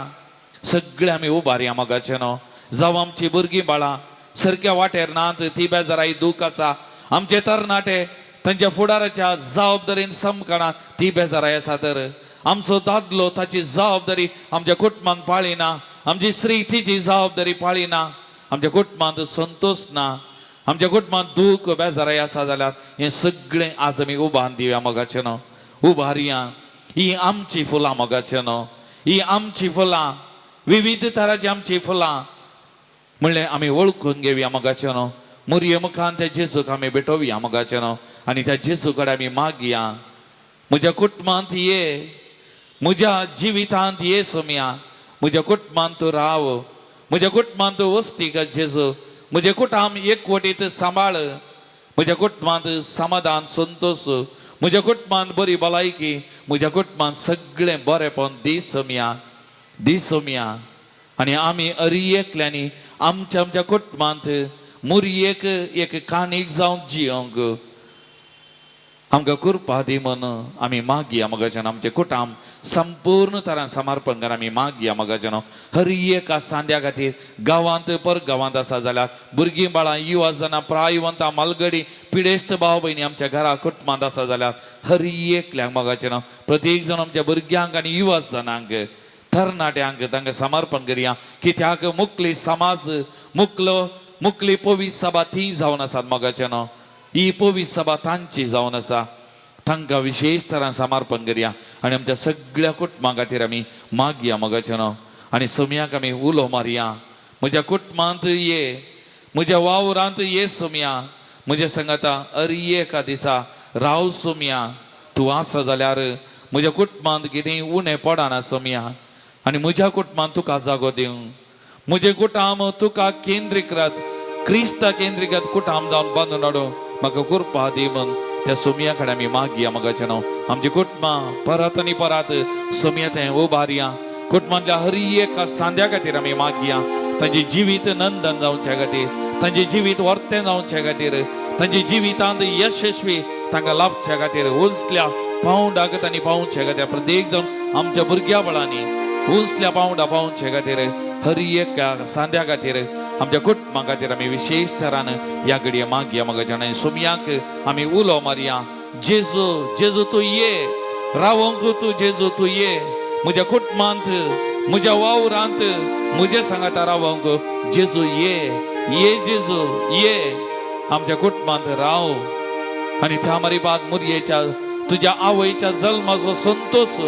सगळे आमी उबारया मोगाचे न्हू. जावं आमची भुरगीं बाळां सारक्या वाटेर नात, ती बेजाराय दूख आसा. आमचे तरणाटे तांच्या फुडाराच्या जबाबदारीन समकणा, ती बेजाराय आसा. तर आमचो दादलो ताची जबाबदारी आमच्या कुटुंबान पाळिना, आमची स्त्री तिची जबाबदारी पाळिना, आमच्या कुटुंबांत संतोष ना, आमच्या कुटुंबांत दूख बेजाराय आसा जाल्यार हें सगळें आज आमी उबान दिवया मोगाचें न्हू. उबारया. ही आमची फुलां मोगाचें न्हू. ही आमची फुलां, विविध तरांची आमची फुलां म्हणलें आमी वळखून घेवया मोगाचें न्हू. मुरये मुखान त्या जेजूक आमी भेटोवया मोगाचें न्हू आनी त्या जेजू कडेन आमी मागया, म्हज्या कुटुंबांत ये, म्हज्या जिवितांत ये सोमया, म्हज्या कुटुंबांत तूं राव, म्हज्या कुटुंबांत तूं वस्ती कर जेजू, म्हजें कुटुंब एकवटीत सांबाळ, म्हज्या कुटुंबांत समाधान संतोष म्हज्या कुटुंबान बरी भलायकी, म्हज्या कुटुंबान सगळें बरेंपण दी सोमया, दी सोमया. आनी आमी अरी एकल्यांनी आमच्या आमच्या कुटुंबांत मुरयेक एक काणीक जावन जियोंक आमकां कृपा दी म्हण आमी मागया मगाच्यान. आमचें कुटुंब संपूर्ण तरान समर्पण कर आमी मागया मगाच्यान. हर एका सांद्या खातीर गांवांत पर गांवांत आसा जाल्यार भुरगीं बाळां युवा जाणां प्रायवंतां मालगडी पिडेस्त भाव भयणी आमच्या घरा कुटुंबांत आसा जाल्यार हर एकल्याक मगाच्यान प्रत्येक जाण आमच्या भुरग्यांक आनी युवा जाणांक तरणाट्यांक तांकां समर्पण करया. कित्याक मुकली समाज मुकलो मुकली पवित्र सभा ती जावन आसात मगाच्यान. ही पवित्र सभा तांची जावन आसा, तांकां विशेश तरान समर्पण करया आनी आमच्या सगळ्या कुटुंबा खातीर आमी मागया मगाच्यान. आनी सोमयाक आमी उलो मारया, म्हज्या कुटुंबांत ये, म्हज्या वावरांत ये सोमया, म्हज्या संगाता अरी एका दिसा राव सोमया. तूं आसा जाल्यार म्हज्या कुटुंबांत कितेंय उणें पडना सोमया, आनी म्हज्या कुटुंबांत तुका जागो दिवं. म्हजें कुटुंब तुका केंद्रीकृत क्रिस्ता केंद्रीकृत कुटुंब जावन बांदून हाडूं म्हाका कृपा दी म्हण त्या सोमया कडेन आमी मागया मगाचें न्हू. आमची कुटुंबां परत आनी परत सोमया थंय उबारया. कुटुंबांतल्या हर एका सांद्या खातीर आमी मागया, तांचें जिवीत नंदन जावचे खातीर, तांचें जिवीत वर्तें जावचे खातीर, तांच्या जिवितांत यशस्वी तांकां लाभच्या खातीर, उंचल्या पावंडाक तांणी पावचे खातीर, प्रत्येक जावन आमच्या भुरग्या बळांनी उंचल्या पावंडा पावचे खातीर, हर एका सांद्या खातीर आमच्या कुटुंबा खातीर आमी विशेश तरान ह्या घडये मागया मगाच्यान. आनी सोमयाक आमी उलो मारया, जेजू जेजू तूं ये, रावोंक तूं जेजू तूं ये, म्हज्या कुटुंबांत म्हज्या वावरांत म्हज्या सांगाता रावोंक जेजू ये, ये जेजू ये, आमच्या कुटुंबांत राव. आनी त्या मारी बाद मुरयेच्या तुज्या आवयच्या जल्माचो संतोष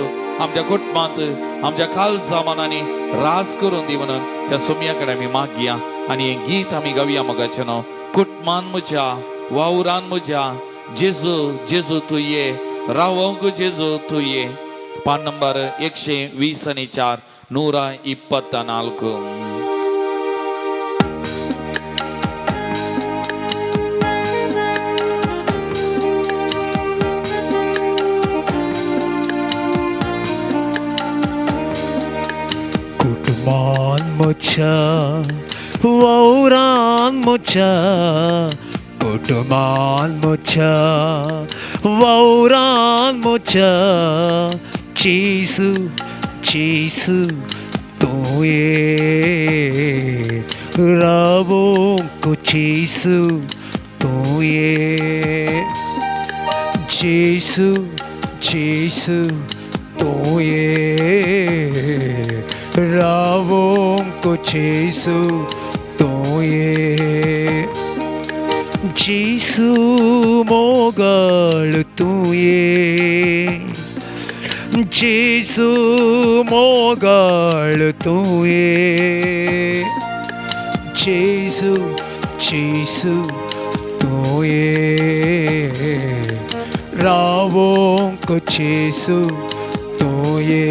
आमच्या कुटुंबांत आमच्या काळजा मनांनी राज करून दी म्हणून त्या सोमया कडेन आमी मागया. आनी हें गीत आमी गावया मगाचें न्हू. कुटुंबान म्हज्या वावरान म्हज्या जेजू जेजू तूं ये, रावोंक जेजू तूं ये. पान नंबर 124, 124.
कुटुंबान म्हज्या वावरान म्हज्या, कुटुंबान म्हज्या वावरान म्हज्या, जेजू जेजू तूं ये, रावोंक जेजू तूं ये, जेजू जेजू तूं ये, रावोंक जेजू तूं ये, जेजू मोगाळ तूं ये, जेजू मोगाळ तूं ये, जेजू जेजू तूं ये, रावोंक जेजू तूं ये.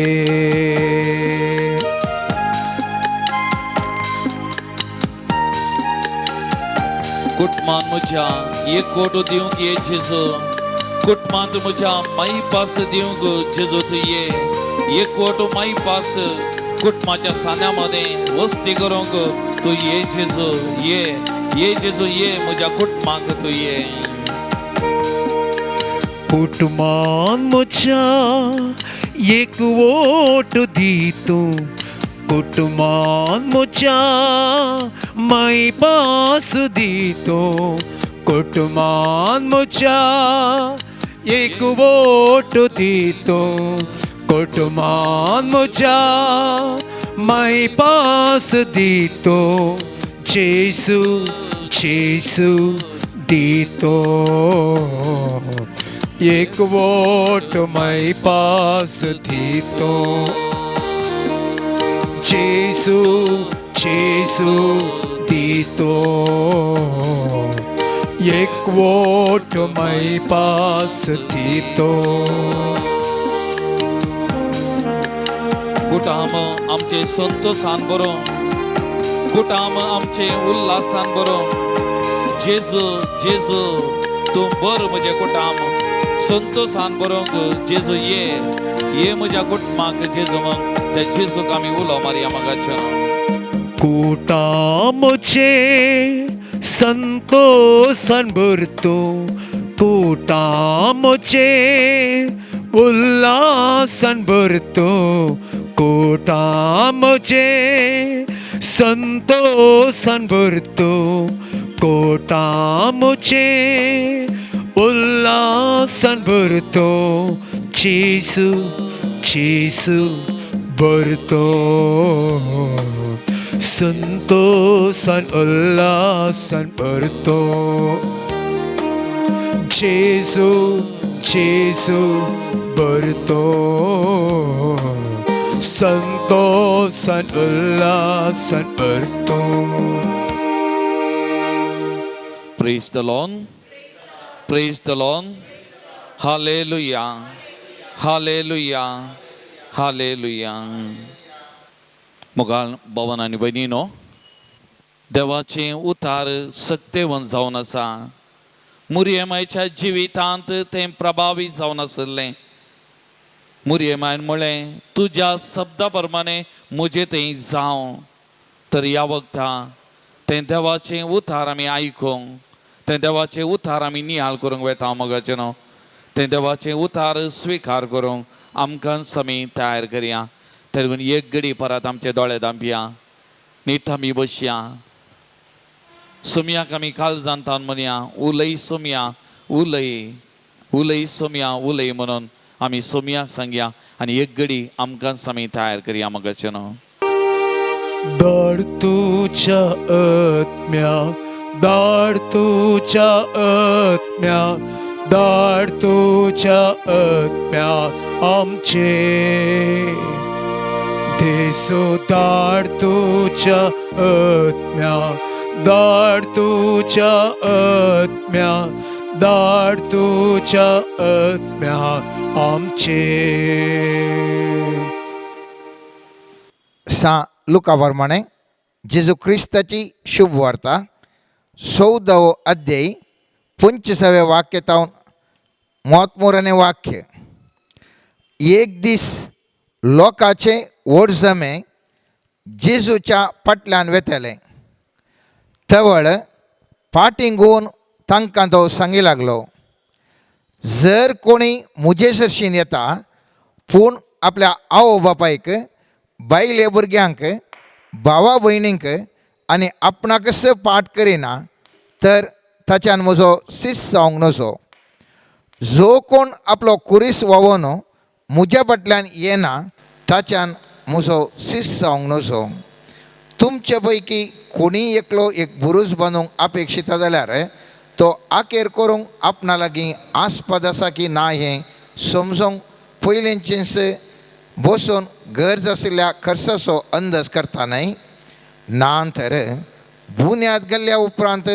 कुटुंबान म्हज्या एक कोटो दिवंक ये जेजू, कुटुंबांत म्हज्या माई पास दिवंक जेजू तूं ये, एक कोटो माई पास कुटुंबाच्या सांद्या मदें वस्ती करूंक तूं ये जेजू ये, ये जेजू ये, म्हज्या कुटुंबाक तूं ये.
कुटुंबान म्हज्या एक वोट दी तूं, कुटुंबान म्हज्या माई पास दी तूं, कुटुंबान म्हज्या एक वोट दी तूं, कुटुंबान म्हज्या माई पास दी तूं, जेजू जेजू दी तूं, एक वोट माई पास दी तूं, जेजू जेजू दी तूं, एक वोट माई पास दी तूं.
कुटाम आमचे संतोषान बरो, कुटाम आमचे उल्हासान बरो, जेजू जेजू तूं बर म्हजें कुटाम, संतोशान बरोवंक जेजू ये ये म्हज्या कुटुंबाक जेजू म्हण त्या जेजूक आमी उलो मारया मोगाच्या.
कुटामुचे संतोषान भरतो, कुटामुचे उल्हासान भरतो, कुटामुचे संतोषान भरतो, कुटामुचे उल्हासान भरतो, जेजू जेजू भरतो, संतोषान उल्हासान भरतो, जेजू जेजू भरतो, संतोषान उल्हासान भरतो.
Praise the Lord. Praise the Lord. Hallelujah. Hallelujah. Hallelujah. मोगाळ भवन आनी भयणीनो, देवाचें उतार सक्तेवन जावन आसा. मुरयमायच्या जिवितांत तें प्रभावी जावन आशिल्लें. मुरयमायन म्हळें, तुज्या शब्दा प्रमाणे म्हजें तें जावं. तर ह्या वखदा तें देवाचें उतार आमी आयकूंक, तें देवाचें उतार आमी नियाळ करूंक वेता मोगाचें न्हू. तें देवाचें उतार स्विकार करूंक आमकां आमी तयार करया. तेका एक घडी परत आमचे दोळे धांपया, नीट आमी बसया. सोमयाक आमी काळजांतान म्हणया, उलय सोमया उलय, उलय सोमया उलय म्हणून आमी सोमयाक सांगया आनी एक घडी आमकां आमी तयार करया मोगाचें न्हू.
धाड तुझ्या आत्म्या, धाड तुझ्या आत्म्या, धाड तुझ्या आत्म्या आमचे देसो, धाड तुझ्या आत्म्या, धाड तुझ्या आत्म्या, धाड तुझ्या आत्म्या आमचे.
सा लुका प्रमाणे जेजू क्रिस्ताची शुभ वार्ता, 14वो अध्याय, 25वें वाक्य तावन मोतमोराने वाक्य. एक दीस लोकाचे व्हड जमे जेजूच्या फाटल्यान वेतले. तवळ फाटीं घुंवून तांकां तो सांगी लागलो, जर कोणी म्हजे सरशीन येता पूण आपल्या आवय बापायक, बायले भुरग्यांक, भावा भयणींक आनी आपणाकच पाठ करिना तर ताच्यान म्हजो शिस्त जावंक नजो. जो कोण आपलो कुरीस व्हांवोन म्हज्या फाटल्यान येना ताच्यान म्हजो शिस्त जावंक नजो. तुमचे पैकी कोणीय एकलो एक बुरूज बांदूंक अपेक्षिता जाल्यार तो आखेर करूंक आपणा लागीं आस्पद आसा की ना हें समजूंक पयलींचेंच बसून गरज आशिल्ल्या खर्चाचो अंदाज करता न्हय. ना तर बुन्याद गेल्ल्या उपरांत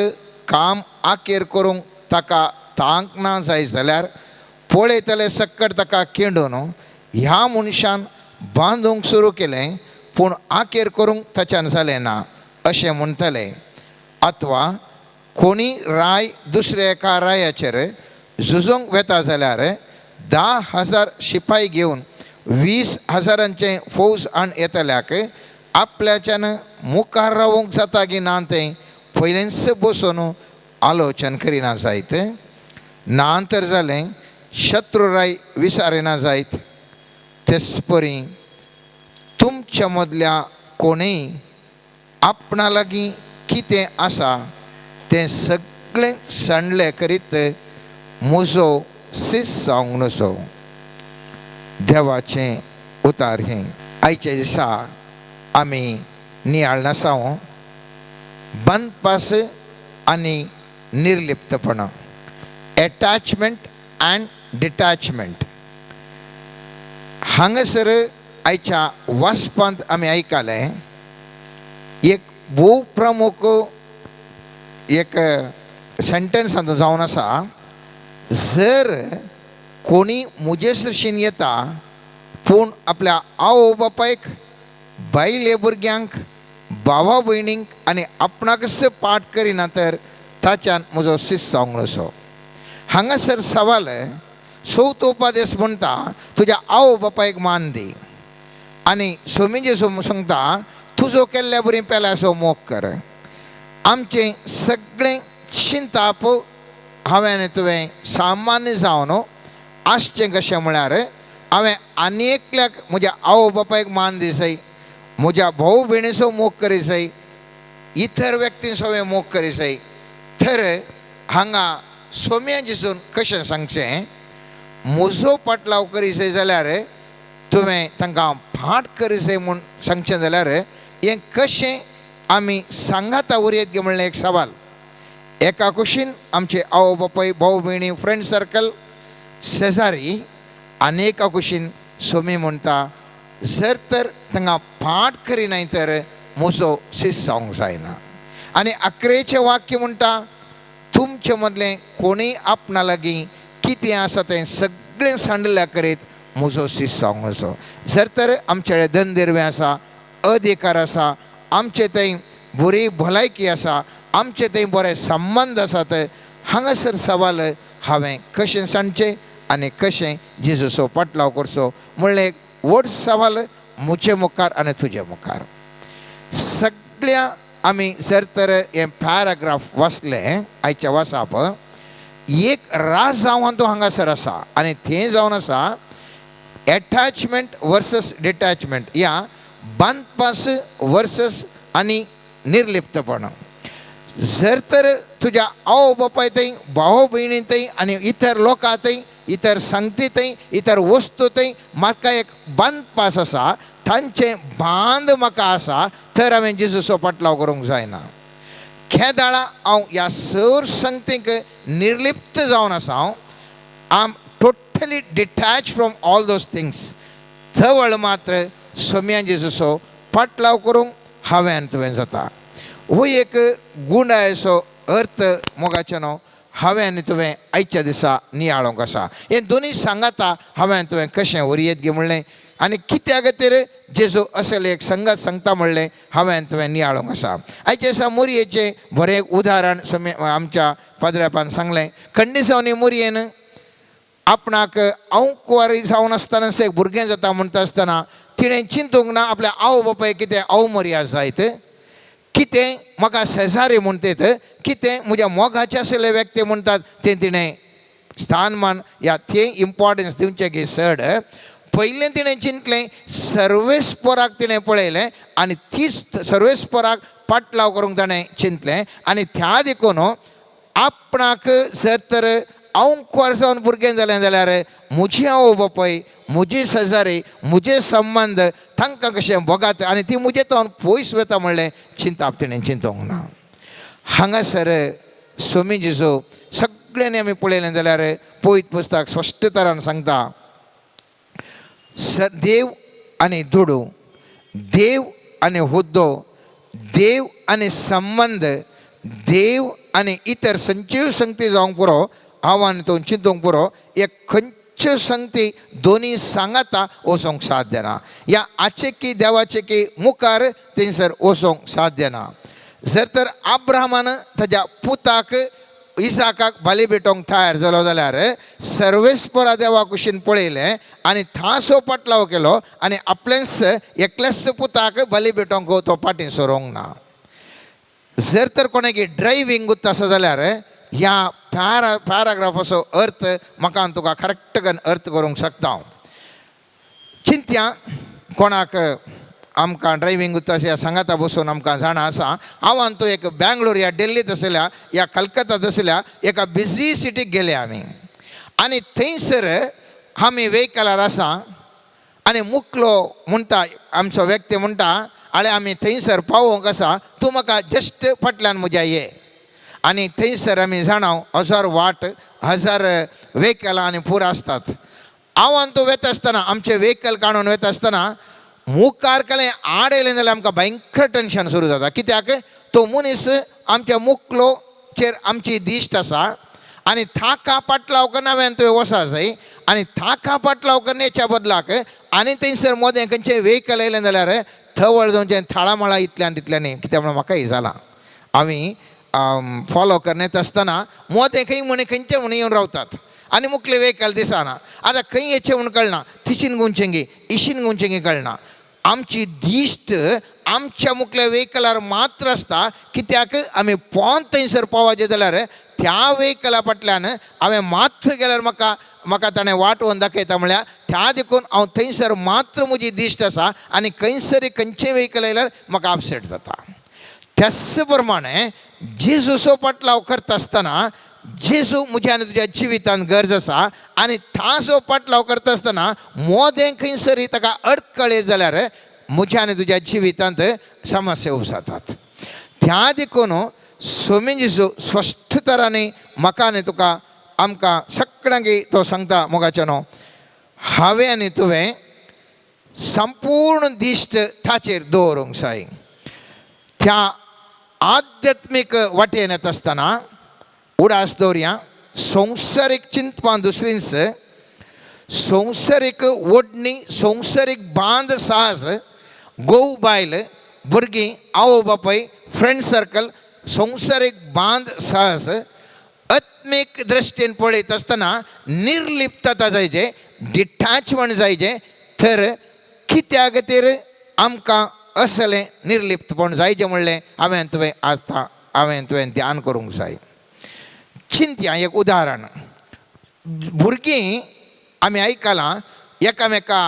काम आखेर करूंक ताका तांक ना जाय जाल्यार पळयतले सक्कट ताका केंडून ह्या मनशान बांदूंक सुरू केलें पूण आखेर करूंक ताच्यान जालें ना अशें म्हणटले. अथवा कोणी राय दुसऱ्या एका रायाचेर झुजूंक वेता जाल्यार 10,000 शिपाय घेवन 20,000 फौज हाण येतल्याक आपल्याच्यान मुखार रावूंक जाता की ना तें पयलेंच बसून आलोचन करिना जायत. ना तर जालें शत्रुराय विसारिना जायत. तेच परी तुमच्या मदल्या कोणूय आपणा लागीं कितें आसा तें सगळें सांडलें करीत म्हजो शिस्त जावंक नजो. देवाचें उतार हें. आयच्या दिसा आमी नियाळ नासाव बांदपास आनी निर्लिप्तपणां, एटॅचमेंट अँड डिटॅचमेंट. हांगासर आयच्या वाचपांत आमी आयकलें एक भोव प्रमुख एक सेंटेन्स हातूंत जावन आसा, जर कोणी म्हजे सरशीन येता पूण आपल्या आवय बापायक, बायले भुरग्यांक, भावा भयणींक आनी आपणाकच पाठ करिना तर ताच्यान म्हजो शिस्त जावंक नजो. हांगासर सवाल चवथो उपदेश म्हणटा तुज्या आवय बापायक मान दी. आनी सोमी जेजू सांगता तुजो केल्ल्या बरी पेल्याचो मोग कर. आमचें सगळें चिंताप हांवें आनी तुवें सामान्य जावन आसचें कशें म्हळ्यार हांवें आनी एकल्याक म्हज्या आवय बापायक मान दिसय, म्हज्या भाव भयणीचो मोग करीसय, इतर व्यक्तींचो हांवें मोग करीसय. तर हांगा सोम्या जेजून कशें सांगचें, म्हजो पाटलाव करीसय जाल्यार तुवें तांकां फाट करीसय म्हूण सांगचें जाल्यार हें कशें आमी सांगाता उरयत गे म्हणलें एक सवाल. एका कुशीन आमचे आवय बापाय, भाव भयणी, फ्रेंड सर्कल, शेजारी, आनी एका कुशीन सोमी म्हणटा जर तर तांकां फाट करिनाय तर म्हजो शिस्त जावंक जायना. आनी अकरेचें वाक्य म्हणटा तुमचे मदलें कोणीय आपणा लागीं कितें आसा तें सगळें सांडल्या करीत म्हजो शिस्त जावंक वचो. जर तर आमचे धनदेरवें आसा, अधिकार आसा, आमचे थंय बरी भलायकी आसा, आमचे थंय बरे संबंद आसात, हांगासर सवाल हांवें कशें सांगचें आनी कशें जेजूचो पाटलाव करचो म्हणलें एक व्हड सवाल म्हजे मुखार आनी तुजे मुखार. सगळ्या आमी जर तर हें पॅराग्राफ वाचलें आयच्या वाचप एक राज जावन तो हांगासर आसा आनी थंय जावन आसा एटॅचमेंट वर्सस डिटॅचमेंट, या बांदपास वर्सस आनी निर्लिप्तपण. जर तर तुज्या आवय बापाय थंय, भाव भयणी थंय आनी इतर लोकां थंय, इतर संगती थंय, इतर वस्तू थंय म्हाका एक बांदपास आसा, तांचें बांद म्हाका आसा, तर हांवें जेजूचो पाटलाव करूंक जायना. केदाळा हांव ह्या सर संगतीक निर्लिप्त जावन आसा, हांव I am totally detach from all those things. थवळ मात्र सोम्या जेजूचो पाटलाव करूंक हांवें आनी तुवें जाता. हो एक गुंडायचो अर्थ मोगाचें न्हू हांवें आनी तुवें आयच्या दिसा नियाळोंक आसा. हें दोनूय सांगाता हांवें आनी तुवें कशें वरयत गे म्हणलें आनी कित्या खातीर जेजू असले एक संगत सांगता म्हणलें हांवें आनी तुवें नियाळोंक आसा. आयच्या दिसा मोरयेचें बरें एक उदाहरण आमच्या पाद्र्यापान सांगलें. खंडीसावनी मोरयेन आपणाक अंकुवारी जावन आसतना एक भुरगें जाता म्हणटा आसतना तिणें चिंतूंक ना आपल्या आवय बापाय कितें अवमर्याद जायत, कितें म्हाका शेजारी म्हणटात, कितें म्हज्या मोगाचे आशिल्ले व्यक्ती म्हणटात, तें तिणें स्थानमान या तें इम्पॉर्टन्स दिवचें की चड. पयलें तिणें चिंतलें सर्वेस्पोराक तिणें पळयलें आनी तीच सर्वेस्पोराक पाटलाव करूंक ताणें चिंतलें आनी त्या देखून आपणाक जर तर अंकुवार जावन भुरगें जालें जाल्यार म्हजी आवय बापाय, म्हजी शेजारी, म्हजे संबंद तांकां कशें भोगात आनी ती म्हजे तावन पयस वता म्हणलें चिंताप तिणें चिंतूंक ना. हांगासर सोमी जेजू सगळ्यांनी आमी पळयलें जाल्यार पयत पुस्तक स्पश्ट तरान सांगता देव आनी दुडू, देव आनी हुद्दो, देव आनी संबंद, देव आनी इतर संचीव संगती जावंक पुरो, हांव आनी तूं चिंतूंक पुरो, एक खंयच्यो संगती दोनी सांगाता वचोंक साध्य ना, या आचेकी देवाचेकी मुखार थंयसर वचोंक साध्य ना. जर तर अब्राहमान ताज्या पुताक इसाकाक बली भेटोवंक तयार जालो जाल्यार सर्वेस्परा देवा कुशीन पळयलें आनी थासो पाटलाव केलो आनी आपलेंच एकल्याच पुताक बली भेटोवंक तो फाटीं सरोंक ना. जर तर कोणाकी ड्रायव्हींग गुत्त आसा जाल्यार ह्या पॅराग्राफाचो अर्थ म्हाका आनी तुका करेक्ट करून अर्थ करूंक शकता हांव. चिंत्या कोणाक आमकां ड्रायव्हींग गुत्त आसा सांगाता बसून आमकां जाणा आसा, हांव आनी तूं एक बेंगलोर या दिल्लींत आसल्या या कलकत्ता आसल्या एका बिजी सिटीक गेले आमी आनी थंयसर आमी वेहिकलार आसा आनी मुकलो म्हणटा आमचो व्यक्ती म्हणटा आळे आमी थंयसर पावोवंक आसा, तूं म्हाका जस्ट फाटल्यान म्हज्या ये. आनी थंयसर आमी जाणा हजार वाट हजार वेहिकलां आनी पुरो आसतात. हांव आनी तूं वता आसतना आमचें वेहिकल काडून वता आसतना मुखार कलें आड येयलें जाल्यार आमकां भयंकर टेंशन सुरू जाता. कित्याक तो मनीस आमच्या मुखलोचेर आमची दिश्ट आसा आनी थाका पाटलाव करना हांवें तुवें वसा जाय आनी थाका पाटलाव करण्याच्या बदलाक आनी थंयसर मदें खंयचें वेहिकल येयलें जाल्यार थवळ जावचें थाळामळा इतल्यान तितल्यान कित्याक म्हणून म्हाकाय जालां आमी फॉलो करण्यात आसतना मोदें खंय म्हण खंयचे म्हण येवन रावतात आनी मुखले व्हेकल दिसना. आतां खंय येचें म्हूण कळना, तिशीन गुंचेंगी इशीन गुंचेंगी कळना. आमची दिश्ट आमच्या मुखल्या व्हेकलार मात्र आसता, कित्याक आमी पोंत थंयसर पावपाचें जाल्यार त्या व्हेकला फाटल्यान हांवें मात्र गेल्यार म्हाका म्हाका ताणें वाट व्हरून दाखयता म्हळ्यार त्या देखून हांव थंयसर मात्र म्हजी दिश्ट आसा आनी खंयसर खंयचें व्हेकल आयल्यार म्हाका अपसेट जाता. त्याच प्रमाणे जेजूचो पाटलाव करता आसतना जेजू म्हज्या आनी तुज्या जिवितांत गरज आसा आनी ताचो पाटलाव करता आसतना मोदें खंयसर ताका अडकळे जाल्यार म्हज्या आनी तुज्या जिवितांत समस्या उपजातात. त्या देखून स्वामी जेजू स्पश्ट तरांनी म्हाका आनी तुका आमकां सगळ्यांक तो सांगता, मोगाचें न्हू, हांवें आनी तुवें संपूर्ण दिश्ट ताचेर दवरूंक जाय. त्या आध्यात्मीक वाटेन येता आसतना उडास दवरया, संवसारीक चिंतपां दुसरींच, संवसारीक ओडणी, संवसारीक बांद साहस, घोव बायल, भुरगीं, आवय बापाय, फ्रेंड सर्कल, संवसारीक बांद साहस आत्मीक दृश्टीन पळयत आसतना निर्लिप्तता जायचे, डिटॅचमेंट जायचे. तर कित्या खातीर आमकां असलें निर्लिप्तपण जायचें म्हणलें हांवें तुवें आज हांवें तुवें ध्यान करूंक जाय. चिंतया एक उदाहरण, भुरगीं आमी आयकलां एकामेका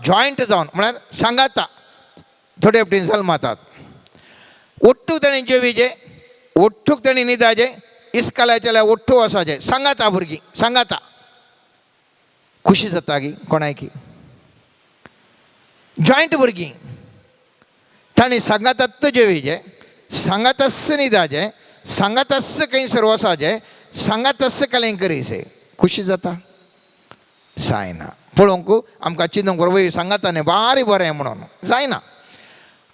जॉयंट जावन म्हळ्यार सांगाता थोडे फावटी जल्मातात, ओट्टूक ताणें जेवीचे, ओट्टूक ताणें न्हिदाचें, इस्कालाचें जाल्यार ओट्टू वचपाचें, सांगाता भुरगीं सांगाता खुशी जाता गी कोणायकी. जॉयंट भुरगीं ताणें सांगातात जेवीचें, सांगाताच न्हिदाचें, सांगाताच खंयसर वचपाचें, सांगाताच कलें करीचें, खुशी जाता जायना. पळोवंक आमकां चिंतूंक वय सांगाता न्ही बारी बरें म्हणून जायना.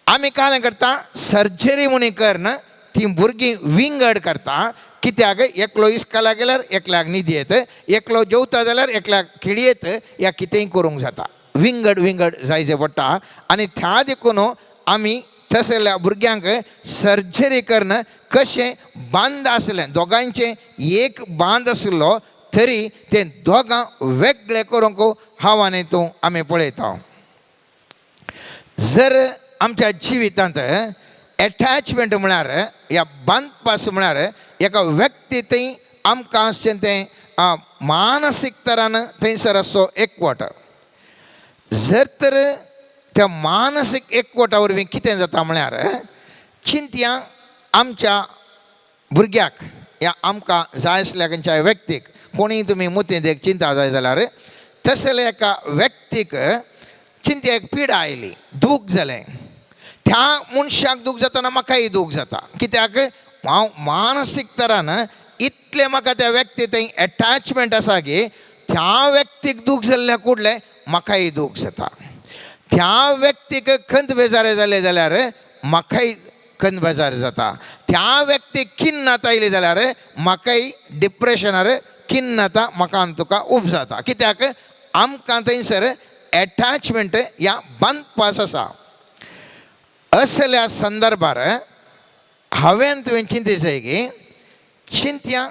आमी काय करता, सर्जरी म्हणी करन ती भुरगीं विंगड करता, कित्याक एकलो इस्कालाक गेल्यार एकल्याक न्हिद येत, एकलो जेवता जाल्यार एकल्याक खिळी येत, या कितेंय करूंक जाता, विंगड विंगड जायचें पडटा. आनी त्या देखून आमी तसल्या भुरग्यांक सर्जरी करन कशें बांद आसलें दोगांयचें एक बांद आसलो तरी तें दोगां वेगळें करूंक हांव आनी तूं आमी पळयता. जर आमच्या जिवितांत एटॅचमेंट म्हळ्यार ह्या बांदपास म्हळ्यार एका व्यक्ती थंय आमकां आसचें तें मानसीक तरान थंयसर आसचो एकवट. जर तर त्या मानसीक एकवटा वरवीं कितें जाता म्हळ्यार चिंतया आमच्या भुरग्याक या आमकां जाय आसल्या खंयच्याय व्यक्तीक, कोणीय तुमी मुतींत एक चिंता जाय जाल्यार तसल्या एका व्यक्तीक चिंता एक पिडा आयली, दूख जालें, त्या मनशाक दूख जातना म्हाकाय दूख जाता, कित्याक हांव मानसीक तरान इतलें म्हाका त्या व्यक्ती थंय एटॅचमेंट आसा की त्या व्यक्तीक दूख जाल्ल्या कुडलें म्हाकाय दूख जाता. त्या व्यक्तीक खंत बेजार जालें जाल्यार म्हाकाय खंत बेजार जाता. त्या व्यक्तीक खिन्नता आयली जाल्यार म्हाकाय डिप्रेशनार खिन्नता म्हाका आनी तुका उपजाता, कित्याक आमकां थंयसर एटॅचमेंट ह्या बांदपास आसा. असल्या संदर्भार हांवें तुवें चिंती जाय की चिंतया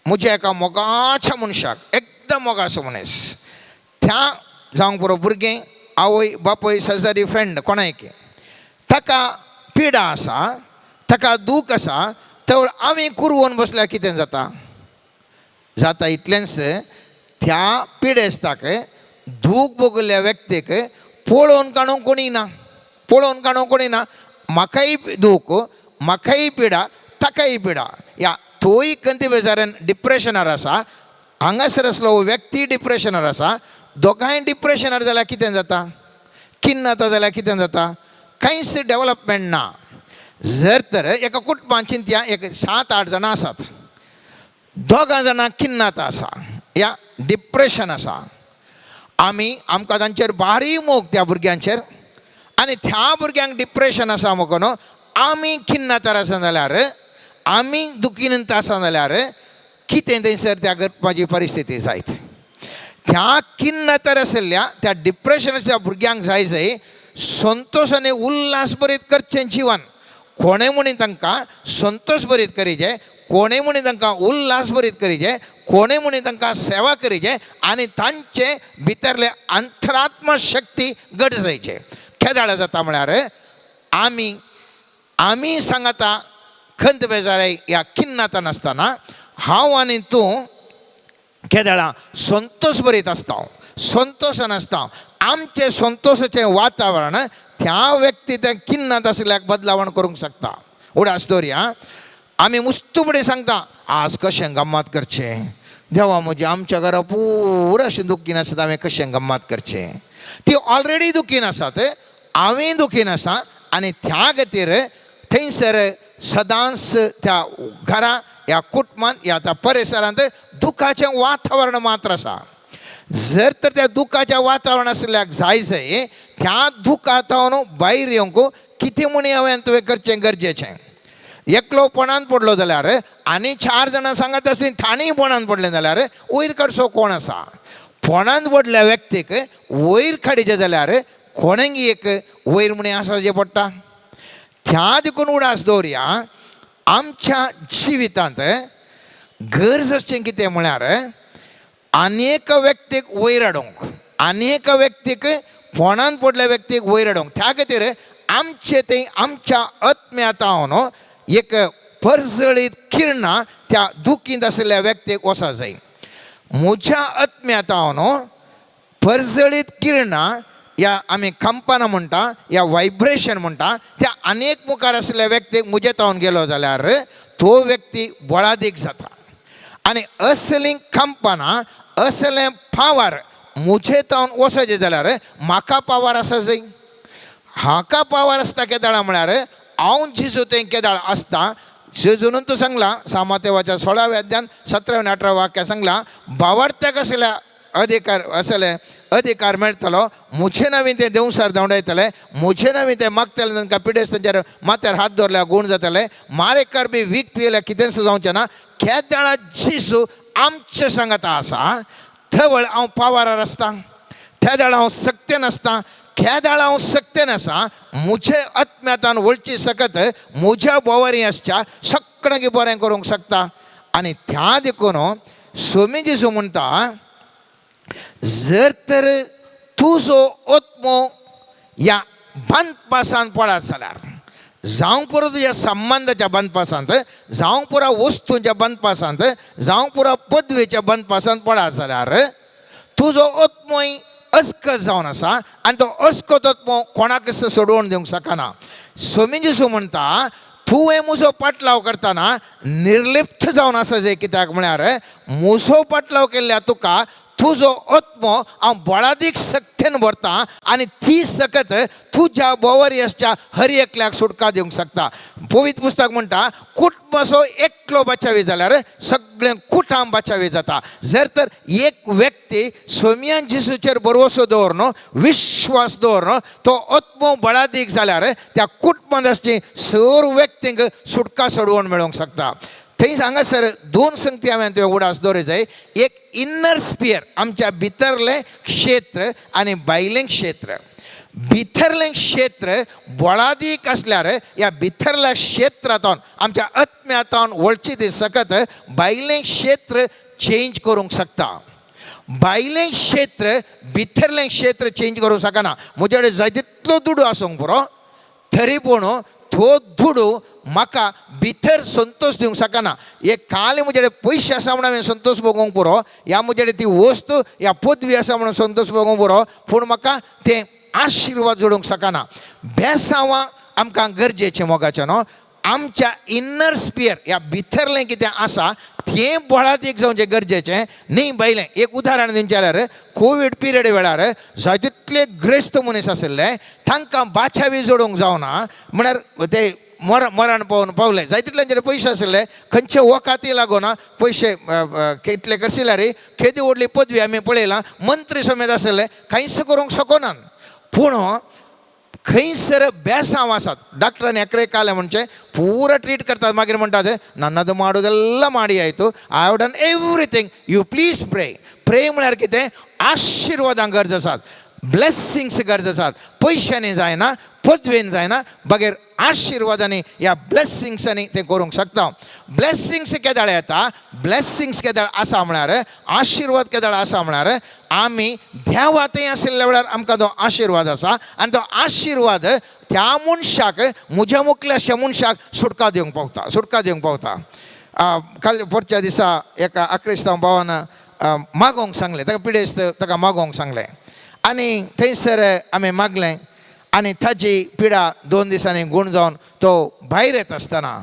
म्हज्या एका मोगाच्या मनशाक, एकदम मोगाचो मनीस, त्या जावंक पुरो भुरगें, आवय बापूय, शेजारी, फ्रेंड, कोणायकी ताका पिडा आसा, ताका दूख आसा, तवळ आमी कुरवोन बसल्यार कितें जाता? जाता इतलेंच, त्या पिडेस्ताक दूख भोगल्ल्या व्यक्तीक पळोवन काडूंक कोणी ना, पळोवन काडूंक कोणी ना, म्हाकाय दूख, म्हाकाय पिडा, ताकाय पिडा, या तोय खंती बेजारान डिप्रेशनार आसा, हांगासर आसलो व्यक्ती डिप्रेशनार आसा, दोगांय डिप्रेशनार जाल्यार कितें जाता? खिन्नता जाल्यार कितें जाता? कांयच डेवलपमेंट ना. जर तर एका कुटुंबान चिंतया एक 7-8 जाणां आसात, दोगां जाणां खिन्नता आसा या डिप्रेशन आसा, आमी आमकां तांचेर बारी मोग त्या भुरग्यांचेर आनी त्या भुरग्यांक डिप्रेशन आसा म्हणून आमी खिन्नतार आसा जाल्यार, आमी दुखीनंत आसा जाल्यार कितें थंयसर त्या करपाची परिस्थिती जायत. त्या खिन्नतार आशिल्ल्या त्या डिप्रेशन आशिल्ल्या भुरग्यांक जाय जाय संतोश आनी उल्हास भरीत करचें जिवन, कोणें म्हणून तांकां संतोश भरीत करीजे, कोणें म्हणी तांकां उल्हास भरीत करीचे, कोणें म्हणी तांकां सेवा करीचे आनी तांचे भितरले अंतरात्म शक्ती घट जायचे. केदाळ जाता म्हळ्यार आमी आमी सांगता खंत बेजाराय ह्या किन्नाता नासतना हांव आनी तूं केदळा संतोष भरीत आसता, संतोशान आसता. आमचें संतोशाचें वातावरण त्या व्यक्ती त्या किन्नात आशिल्ल्याक बदलावण करूंक शकता. उडास दवरया, आमी मुस्तू फुडें सांगता आज कशें गम्मात करचें, देवा म्हजें आमच्या घरा पुरा अशें दुखीन आसात, हांवें कशें गम्मात करचें. ती ऑलरेडी दुखीन आसात, हांवें दुखीन आसा आनी त्या खातीर थंयसर सदांच त्या घरा ह्या कुटुंबांत ह्या त्या परिसरांत दुखाचें वातावरण मात्र आसा. जर तर त्या दुखाच्या वातावरण आशिल्ल्याक जाय जाय त्या दुखांत भायर येवंक कितें म्हण हांवें तुवें करचें गरजेचें. एकलो पणान पडलो जाल्यार आनी चार जाणां सांगत आसलीं तांणीय पणान पडलें जाल्यार वयर काडचो कोण आसा. फोणांत पडल्या व्यक्तीक वयर काडीचें जाल्यार कोणेंगी एक वयर म्हण आसा जें पडटा. त्या देखून उडास दवरया, आमच्या जिवितांत गरज आसचें कितें म्हळ्यार आनी एका व्यक्तीक वयर हाडूंक, आनी एका व्यक्तीक फोणांत पडल्या व्यक्तीक वयर हाडूंक. त्या खातीर आमचें तें आमच्या आत्म्यातावन एक परजळीत किरणां त्या दुखींत आशिल्ल्या व्यक्तीक वचो जाय. म्हज्या आत्म्यातावन परजळीत किरणां ह्या आमी कंपनां म्हणटा, ह्या वायब्रेशन म्हणटा, त्या अनेक मुखार आशिल्ल्या व्यक्तीक म्हजे तावन गेलो जाल्यार तो व्यक्ती बळादीक जाता. आनी असलीं कंपनां असलें पावर म्हजे तावन वचचें जाल्यार म्हाका पावर आसा जाय. हाका पावर आसता केदाळा म्हळ्यार हांव जेजू तें केदाळ आसता. जेजून तूं सांगलां सामातेवाच्या 16व्या अध्यान 17 आनी 18 वाक्या सांगलां, भावार्थ्याक आसल्या अधिकार असले अधिकार मेळटलो, म्हजे नांवी ते देंवसार धांवडायतले, म्हजे नांवी ते मागतले, तांकां पिडेस्तांचेर माथ्यार हात दवरल्यार गूण जातले, मारेकार बी वीख पियेल्यार कितेंच जावचें ना. केदाळा जेजू आमचे सांगाता आसा थवळ हांव पावरार आसता, त्या वेळार हांव सक्तेन आसता, केदाळ हांव सक्तेन आसा. म्हजे आत्म्यातान वळची सकत म्हज्या बोवारी आसच्या सगळ्यांक बरें करूंक शकता. आनी त्या देखून स्वामी जेजू म्हणटा, जर तर तुजो आत्मो ह्या बांदपासान पडत जाल्यार, जावंक पुरो तुज्या संबंदाच्या बांदपासांत, जावंक पुरो वस्तूंच्या बांदपासांत, जावंक पुरो पदवेच्या बांदपासांत पडत जाल्यार तुजो आत्मोय अस्कत जावन आसा आनी तो अस्कत आत्मो कोणाक सोडोवन दिवंक शकना. स्वामी जेजू म्हणटा तुवें म्हजो पाटलाव करतना निर्लिप्त जावन आसा जे, कित्याक म्हळ्यार म्हजो पाटलाव केल्ल्या तुका तुजो आत्मो हांव बळादीक सक्तेन भरता आनी ती सकत तुज्या बोवारी आसच्या हर एकल्याक सुटका दिवंक शकता. पवित्र पुस्तक म्हणटा कुटुंबाचो एकलो बचावी जाल्यार सगळें कुटाम बचावी जाता. जर तर एक व्यक्ती सोमियान जेजूचेर भरवसो दवरनो, विश्वास दवरनो, तो आत्मो बळादीक जाल्यार त्या कुटुंबांत आसची सर्व व्यक्तींक सुटका सोडवण मेळोवंक शकता. थंय हांगासर दोन संगती हांवें तुवें उडास दवरूंक जाय. एक इनर स्पियर आमच्या भितरलें क्षेत्र आनी भायलें क्षेत्र. भितरलें क्षेत्र बळादीक आसल्यार ह्या भितरल्या क्षेत्रांतून आमच्या आत्म्यांतून वळची ती सकत भायलें क्षेत्र चेंज करूंक शकता. भायलें क्षेत्र भितरलें क्षेत्र चेंज करूंक शकना. म्हजे कडेन जाय तितलो दुडू आसूंक पुरो, तरी पूण तो दुडू म्हाका भितर संतोश दिवंक शकना. एक खाली म्हजे कडेन पयशे आसा म्हणून हांवें संतोश भोगूंक पुरो, ह्या म्हजे कडेन ती वस्तू ह्या पदवी आसा म्हणून संतोश भोगूंक पुरो, पूण म्हाका तें आशिर्वाद जोडूंक शकना. बेसांवां आमकां गरजेचें मोगाचें न्हू, आमच्या इनर स्पियर ह्या भितरलें कितें आसा तें बळादीक जावचें गरजेचें न्ही. भायलें एक उदाहरण दिवचें जाल्यार कोवीड पिरियड वेळार जाय तितले ग्रेस्त मनीस आशिल्ले तांकां बाचावी जोडूंक जावना, म्हळ्यार ते मरण पावून पावले. जाय तितल्यांचेर पयशे आशिल्ले, खंयचे वखाती लागून पयशे कितले करशिल्यार केदी व्हडली पदवी आमी पळयला, मंत्री समेत आशिल्ले, कांयच करूंक शकनात. पूण खंयसर बेसांव आसात, डॉक्टरांनी एकरे काले म्हणजे पूरा ट्रीट करतात, मागीर म्हणटात ನನ್ನದು ಮಾಡೋದೆಲ್ಲ ಮಾಡಿ ಆಯಿತು, I have done everything, you please pray. Pray म्हळ्यार कितें? आशिर्वादां गरज आसात, ब्लेसिंग्स गरज आसात, पयशांनी जायना. पदवेन जायना, बगैर आशिर्वादांनी ह्या ब्लेसिंग्सांनी तें करूंक शकता. ब्लेसिंग्स केदाळ येता, ब्लेसिंग्स केदाळ आसा म्हळ्यार, आशिर्वाद केदाळ आसा म्हळ्यार आमी देवा थंय आशिल्ल्या वेळार आमकां तो आशिर्वाद आसा आनी तो आशिर्वाद त्या मनशाक, म्हज्या मुखल्या अशा मनशाक सुटका दिवंक पावता, सुटका दिवंक पावता. काल परच्या दिसा एका क्रिस्तांव भावान मागोवंक सांगलें, ताका पिडेस्त, ताका मागोवंक सांगलें आनी थंयसर आमी मागलें आनी ताजी पिडा 2 दिसांनी गूण जावन तो भायर येता आसतना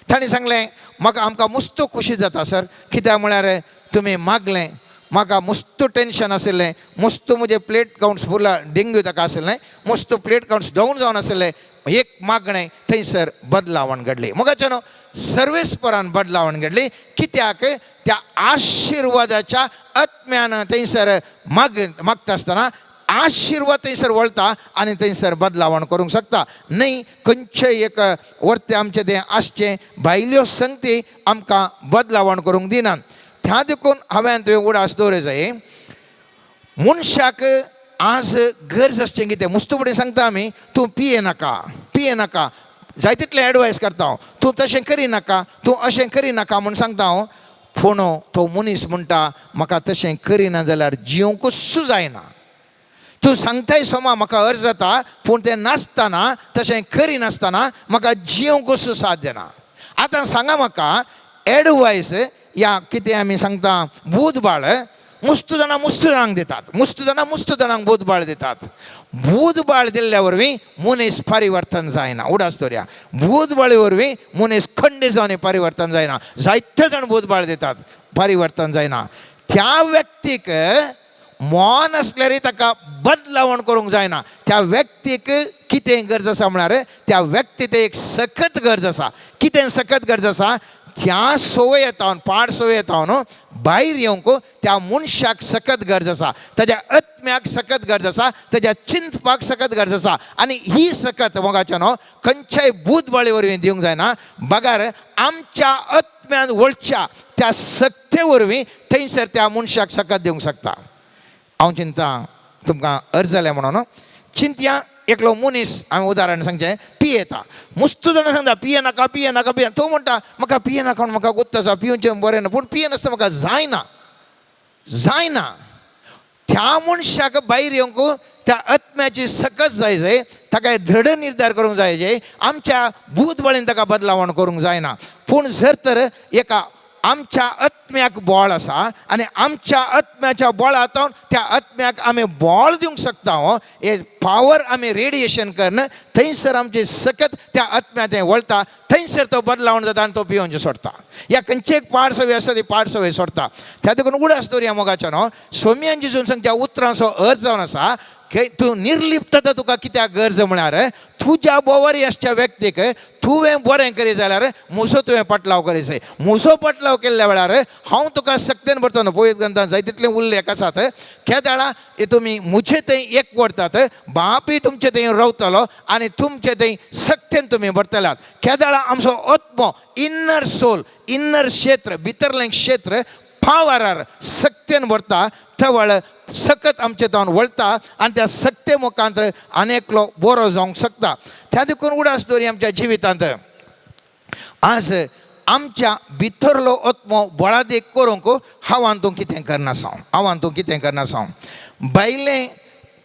ताणें सांगलें, म्हाका आमकां मुस्तो खुशी जाता सर, कित्याक म्हळ्यार तुमी मागलें, म्हाका मुस्तो टेंशन आशिल्लें, मुस्तो म्हजें प्लेट कावंट्स फुला डेंग्यू ताका आशिल्लें, मुस्तो प्लेट कावंट्स डावन जावन आशिल्लें, एक मागणें थंयसर बदलावण घडली. मोगाचें न्हू सर्वेस्परान बदलावण घडली, कित्याक त्या आशिर्वादाच्या आत्म्यान थंयसर मागता आसतना आशिर्वाद थंयसर वळता आनी थंयसर बदलावण करूंक शकता. न्हय खंयचेय एक वर्ते आमचें तें आसचें भायल्यो संगती आमकां बदलावण करूंक दिनात. त्या देखून हांवें तुवें उडास दवरूं जाय. मनशाक आज गरज आसचें कितें, मुस्तू फुडें सांगता आमी, तूं पिये नाका, पिये नाका, जाय तितलें एडवायस करता हांव, तूं तशें करिनाका, तूं अशें करिनाका म्हूण सांगता हांव. पूण तो मनीस म्हणटा म्हाका तशें करिना जाल्यार जिवंकूच जायना. तूं सांगताय सोमा म्हाका अर्ज जाता, पूण तें नासतना तशें करिनासतना म्हाका जिवंकूच साध्य ना. आतां सांगा म्हाका एडवायस या कितें आमी सांगता बूद बाळ मुस्त जाणां मुस्त जाणांक दितात, मुस्त जाणां मुस्त जाणांक बूद बाळ दितात. बूद बाळ दिल्ल्या वरवीं मनीस परिवर्तन जायना. उडास दवरया, बूद बाळे वरवीं मनीस खंडीत जावन परिवर्तन जायना. जायते जाण बूद बाळ दितात, परिवर्तन जायना. त्या व्यक्तीक मौन आसल्यारय ताका बदलावण करूंक जायना. त्या व्यक्तीक कितें गरज आसा म्हळ्यार त्या व्यक्ती एक सखत गरज आसा. कितें सखत गरज आसा? त्या संवय येता, पाड संवय येता न्हू भायर येवंक त्या मनशाक सखत गरज आसा, ताज्या आत्म्याक सखत गरज आसा, ताज्या चिंतपाक सखत गरज आसा. आनी ही सकत मोगाच्या न्हू खंयच्याय बूद बळी वरवीं दिवंक जायना, बगर आमच्या आत्म्यान वळच्या त्या सक्ते वरवीं थंयसर त्या मनशाक सकत दिवंक शकता. हांव चिंता तुमकां अर्ज जालें म्हणून चिंतया. एकलो मनीस, हांवें उदाहरण सांगचें, पियेता. मुस्त जाणां सांगता पिये नाका, पिये नाका, पिये. तो म्हणटा म्हाका पिये नाका म्हूण म्हाका गुत्त आसा, पिवचें बरें ना, पूण पिये नासतना म्हाका जायना, जायना. त्या मनशाक भायर येवंक त्या आत्म्याची सकत जाय जाय, ताका दृढ निर्धार करूंक जाय जाय. आमच्या बूद बळीन ताका बदलावण करूंक जायना. पूण जर तर एका आमच्या आत्म्याक बळ आसा आनी आमच्या आत्म्याच्या बळांत त्या आत्म्याक आमी बळ दिवंक शकता, हे पावर आमी रेडिएशन करून थंयसर आमची सकत त्या आत्म्या तें वळता, थंयसर तो बदलावण जाता आनी तो पिवनचें सोडटा. ह्या खंयचे एक पाड सवय आसा ती पाड सवय सोडटा. त्या देखून उडास दवरया मोगाचो न्हू सोमयान जिजून सांगच्या उतरांचो अर्थ जावन आसा की तूं निर्लिप्तता तुका कित्याक गरज म्हळ्यार तुज्या बोवारी आसच्या व्यक्तीक तुवें बरें करी जाल्यार म्हजो तुवें पटलाव करी जाय. म्हजो पटलाव केल्ल्या वेळार हांव तुका सक्तेन भरतलो. पवित्र ग्रंथान जाय तितलें उल्लेख आसात. केदाळा तुमी म्हजे थंय एक व्हरतात, बापूय तुमचे थंय रावतलो आनी तुमचे थंय सक्तेन तुमी भरतल्यात. केदाळा आमचो आत्मो, इन्नर सोल, इन्नर क्षेत्र, भितरलें क्षेत्र पावरार सक्तेन भरता, तवळ सकत आमचे तावन वळता आनी त्या सक्ते मुखांत आनी एकलो बरो जावंक शकता. त्या देखून उडास दवरी आमच्या जिवितांत आज आमच्या भितरलो आत्मो बळादीक करूंक हांवान तूं कितें करना साव, हांवान तूं कितें करना साव. भायलें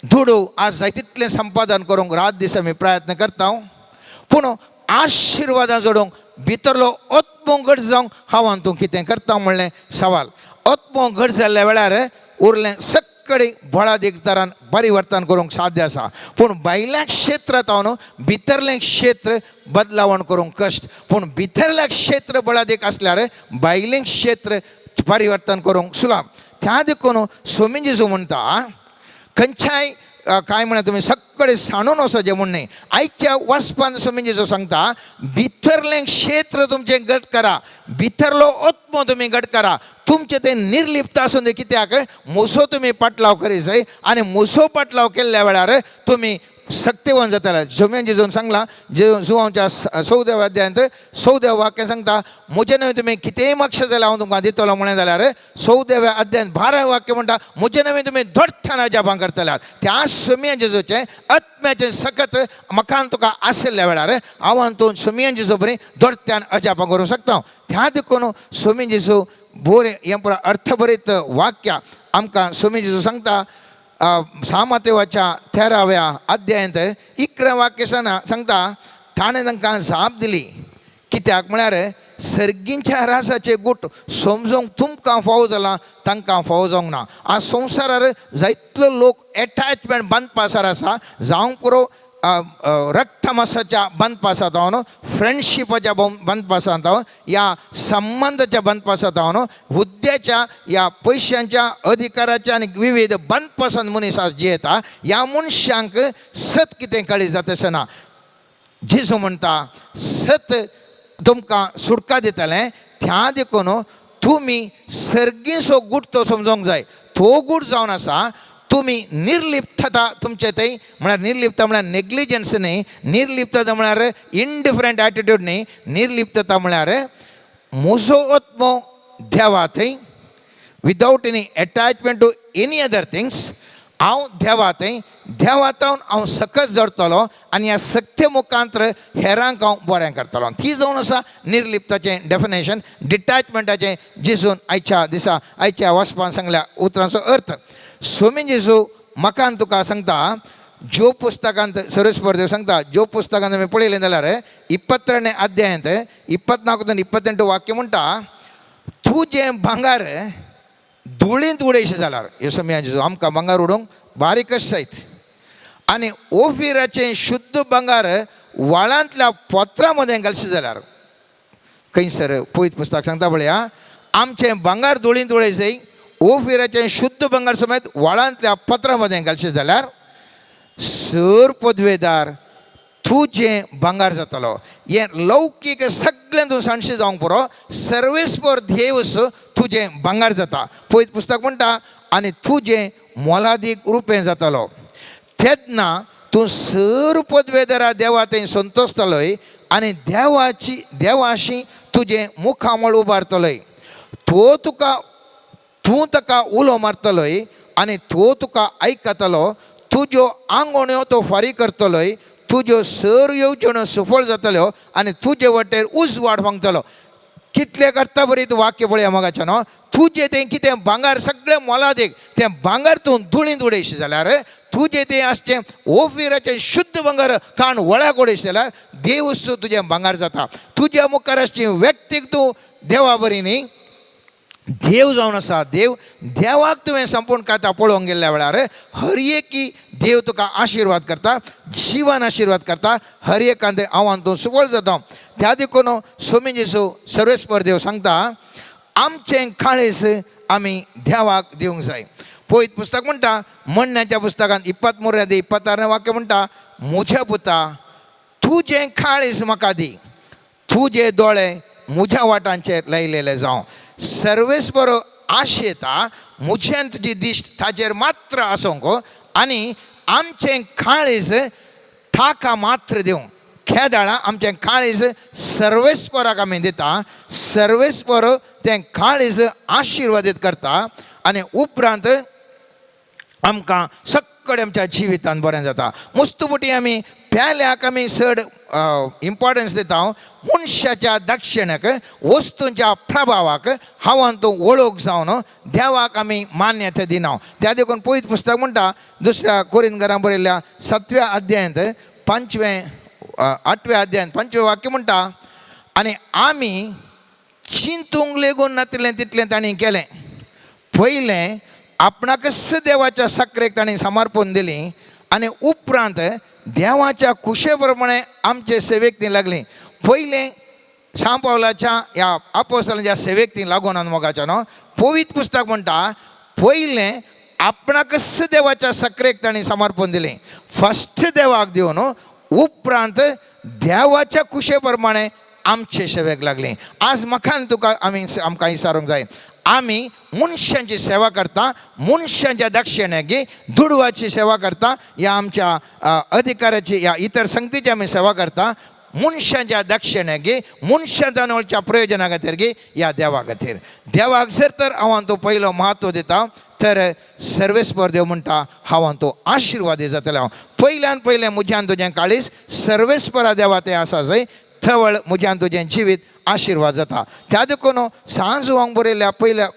दुडू आज जाय तितलें संपादन करूंक रात दीस आमी प्रयत्न करता, पूण आशिर्वादां जोडूंक भितरलो आत्मो घट जावंक हांवान तूं कितें करता म्हणलें सवाल. आत्मो घट जाल्ल्या वेळार उरलें सगळे बळादीक तरान परिवर्तन करूंक साध्य आसा. पूण भायल्या क्षेत्रांत न्हू भितरलें क्षेत्र बदलावण करूंक कश्ट, पूण भितरलें क्षेत्र बळादीक आसल्यार भायलें क्षेत्र परिवर्तन करूंक सुलाभ. त्या देखून स्वामी जेजू म्हणटा खंयच्याय काय म्हणा तुमी सगळे सांडून वचचें म्हूण न्हय. आयच्या वाचपान स्वामी जेजू सांगता भितरलें क्षेत्र तुमचें घट करा, भितरलो आत्मो तुमी घट करा, तुमचें तें निर्लिप्त आसूं दी. कित्याक म्हजो तुमी पाटलाव करी जाय आनी म्हजो पाटलाव केल्ल्या वेळार तुमी सक्तेवान जाताले. जमयान जेजून सांगलां, जुवांच्या 14व्या अध्यायांत 14व्या वाक्यान सांगता, म्हजें न्हय तुमी कितेंय मागशे जाल्यार हांव तुमकां दितलो म्हणलें जाल्यार 14व्या अध्यायांत 12व्या वाक्य म्हणटा, म्हजें न्हय तुमी दोडथान अजापां करतल्यात. त्या सोमयान जेजूचें आत्म्याचें सकत म्हाका तुका आशिल्ल्या वेळार हांव तूं सोमयान जेजू बरी दोडत्यान अजापां करूंक शकता. त्या देखून सोमी जेजू बोरें हें पुरा अर्थभरीत वाक्य आमकां सोमी जेजू सांगता. सामातेवाच्या 13व्या अध्यायांत 11 वाक्य सांगता, ताणें तांकां जाप दिली, कित्याक म्हळ्यार सर्गींच्या राजाचे गूट समजूंक तुमकां फावो जालां, तांकां फावो जावंक ना. आज संवसारार जायतलो लोक एटॅचमेंट बांदपासार आसा, जावंक पुरो रक्तमासाच्या बांदपासांत जावन, फ्रेंडशिपाच्या बांदपासांत जावन, या संबंदाच्या बांदपासांत जावन, हुद्द्याच्या या पयशांच्या अधिकाराच्या आनी विविध बांदपासांत मनीस आज जियेता. ह्या मनशांक सत कितें कळी जाता आसना. जेजू म्हणटा, सत तुमकां सुटका दितलें. त्या देखून तुमी सर्गींचो गूट तो समजोंक जाय. तो गूट जावन आसा तुमी निर्लिप्तता तुमचे थंय, म्हळ्यार निर्लिप्तता म्हळ्यार नेग्लिजन्स न्ही, निर्लिप्तता म्हळ्यार इनडिफरंट एटिट्यूड न्ही. निर्लिप्तता म्हळ्यार म्हजो आत्मो देवा थंय, without any attachment to any other things. हांव देवा थंय, देवा तावन हांव सकत जडतलो आनी ह्या सक्ते मुखांतर हेरांक हांव बरें करतलो. ती जावन आसा निर्लिप्ताचें डेफिनेशन, डिटॅचमेंटाचें. जेजून आयच्या दिसा आयच्या वाचपान सांगल्या उतरांचो अर्थ. सोमी जेजू म्हाका आनी तुका सांगता, ज्यो पुस्तकांत सर्वेस्पर देव सांगता, ज्यो पुस्तकांत आमी पळयलें जाल्यार 22ನೇ अध्यायांत 24 28 वाक्य म्हणटा, तुजें भांगर धुळींत उडयशें जाल्यार, येसो जेजू आमकां भांगर उडोवंक बारीक कशें जायत, आनी ओफिराचें शुद्ध भांगर व्हाळांतल्या पोत्रां मदें घालशें जाल्यार, खंयसर पयत पुस्तक सांगता पळया, आमचें भांगर धुळींत उडयशें, ओफिराचें शुद्ध भांगर समेत व्हाळांतल्या पत्रां मदें घालशें जाल्यार सर पदवेदार तुजें भांगर जातलो. हें लौकीक सगळें तूं सांडशी जावंक पुरो, सर्वेस्पर देवस तुजें भांगर जाता. पयत पुस्तक म्हणटा, आनी तुजें मोलादीक रुपें जातलो. तेन्ना तूं सर पदवेदारा देवा थंय संतोशतलोय आनी देवाची देवाशी तुजें मुखामळ उबारतलोय. तो तुका तूं ताका उलो मारतलोय आनी तो तुका आयकतलो. तुज्यो आंगोण्यो तो फारीक करतलोय, तुज्यो सर येवजण्यो सफळ जातल्यो आनी तुजे वटेर उजवाड फांगतलो. कितले करता बरी वाक्य पळया मोगाचें न्हू. तुजें तें कितें भांगर सगळें मोलादीक, तें भांगर तूं धुळींत उडयशी जाल्यार, तुजें तें आसचें ओफिराचें शुद्ध भांगर काण वळ्याक उडयशें जाल्यार देवूच तुजें भांगर जाता. तुज्या मुखार आसची व्यक्तीक तूं देवा बरी न्ही, देव जावन आसा देव, देवाक तुवें संपूर्ण कथा पळोवंक गेल्ल्या वेळार हर एकी देव तुका आशिर्वाद करता, जिवान आशिर्वाद करता. हर एकांत आव्हान तूं सुबळ जाता. त्या देखून सोमी जेजू सर्वेस्पर देव सांगता, आमचें काळीज आमी देवाक दिवंक जाय. पयत पुस्तक म्हणटा, म्हणण्याच्या पुस्तकांत 23 26 वाक्य म्हणटा, म्हज्या पुता तुजें काळीज म्हाका दी, तुजे दोळे म्हज्या वाटांचेर लायलेले जावं. सर्वेस्पर आशेता म्हज्यान तुजी दिश्ट ताजेर मात्र आसूंक आनी आमचें काळीज ताका मात्र दिवंक. खेदाळा आमचें काळीज सर्वेस्पराक आमी दिता, सर्वेस्पर तें काळीज आशिर्वादीत करता आनी उपरांत आमकां सगळें आमच्या जिवितान बरें जाता. मुस्तुपुटी आमी पेल्याक आमी चड इम्पोर्टन्स दिता, मनशाच्या दक्षिणेक वस्तूंच्या प्रभावाक हांवान तूं वळख जावन देवाक आमी मान्यता दिना. त्या देखून पयत पुस्तक म्हणटा, दुसऱ्या कोरिंद घरां बरयल्ल्या 7व्या अध्यायांत 5वें 8व्या अध्यायांत 5वें वाक्य म्हणटा, आनी आमी चिंतूंक लेगून नातिल्लें तितलें तांणी केलें. पयलें आपणाकच देवाच्या साकरेक तांणी समर्पण दिली आनी उपरांत देवाच्या खुशे प्रमाणे आमचे सेवेक ती लागली. पयलें सांपावलाच्या ह्या आपोस्तालाच्या सेवेक ती लागून मोगाच्या न्हू. पवित्र पुस्तक म्हणटा, पयलें आपणाकच देवाच्या साकरेक तांणी समर्पण दिलें, फस्ट देवाक दिवन उपरांत देवाच्या खुशे प्रमाणे आमचे सेवेक लागली. आज म्हाका आनी तुका आमी आमकां विचारूंक जाय, आमी मनशांची सेवा करता, मनशांच्या दक्षिणेक दुडवाची सेवा करता, या आमच्या अधिकाराची या इतर संगतीची आमी सेवा करता मनशांच्या दक्षिणेक, मनशांच्या नोळच्या प्रयोजना खातीर गी या देवा खातीर. देवाक जर तर हांव तो पयलो म्हत्व दिता तर सर्वेस्पर देव म्हणटा हांव तो आशिर्वादी जातलो. हांव पयल्यान पयलें म्हज्यान तुजें काळीस सर्वेस्परा देवा तें आसा जंय थवळ म्हज्यान तुजें जिवीत आशिर्वाद जाता. त्या देखून सांजुवांक बरयल्ल्या पयल्या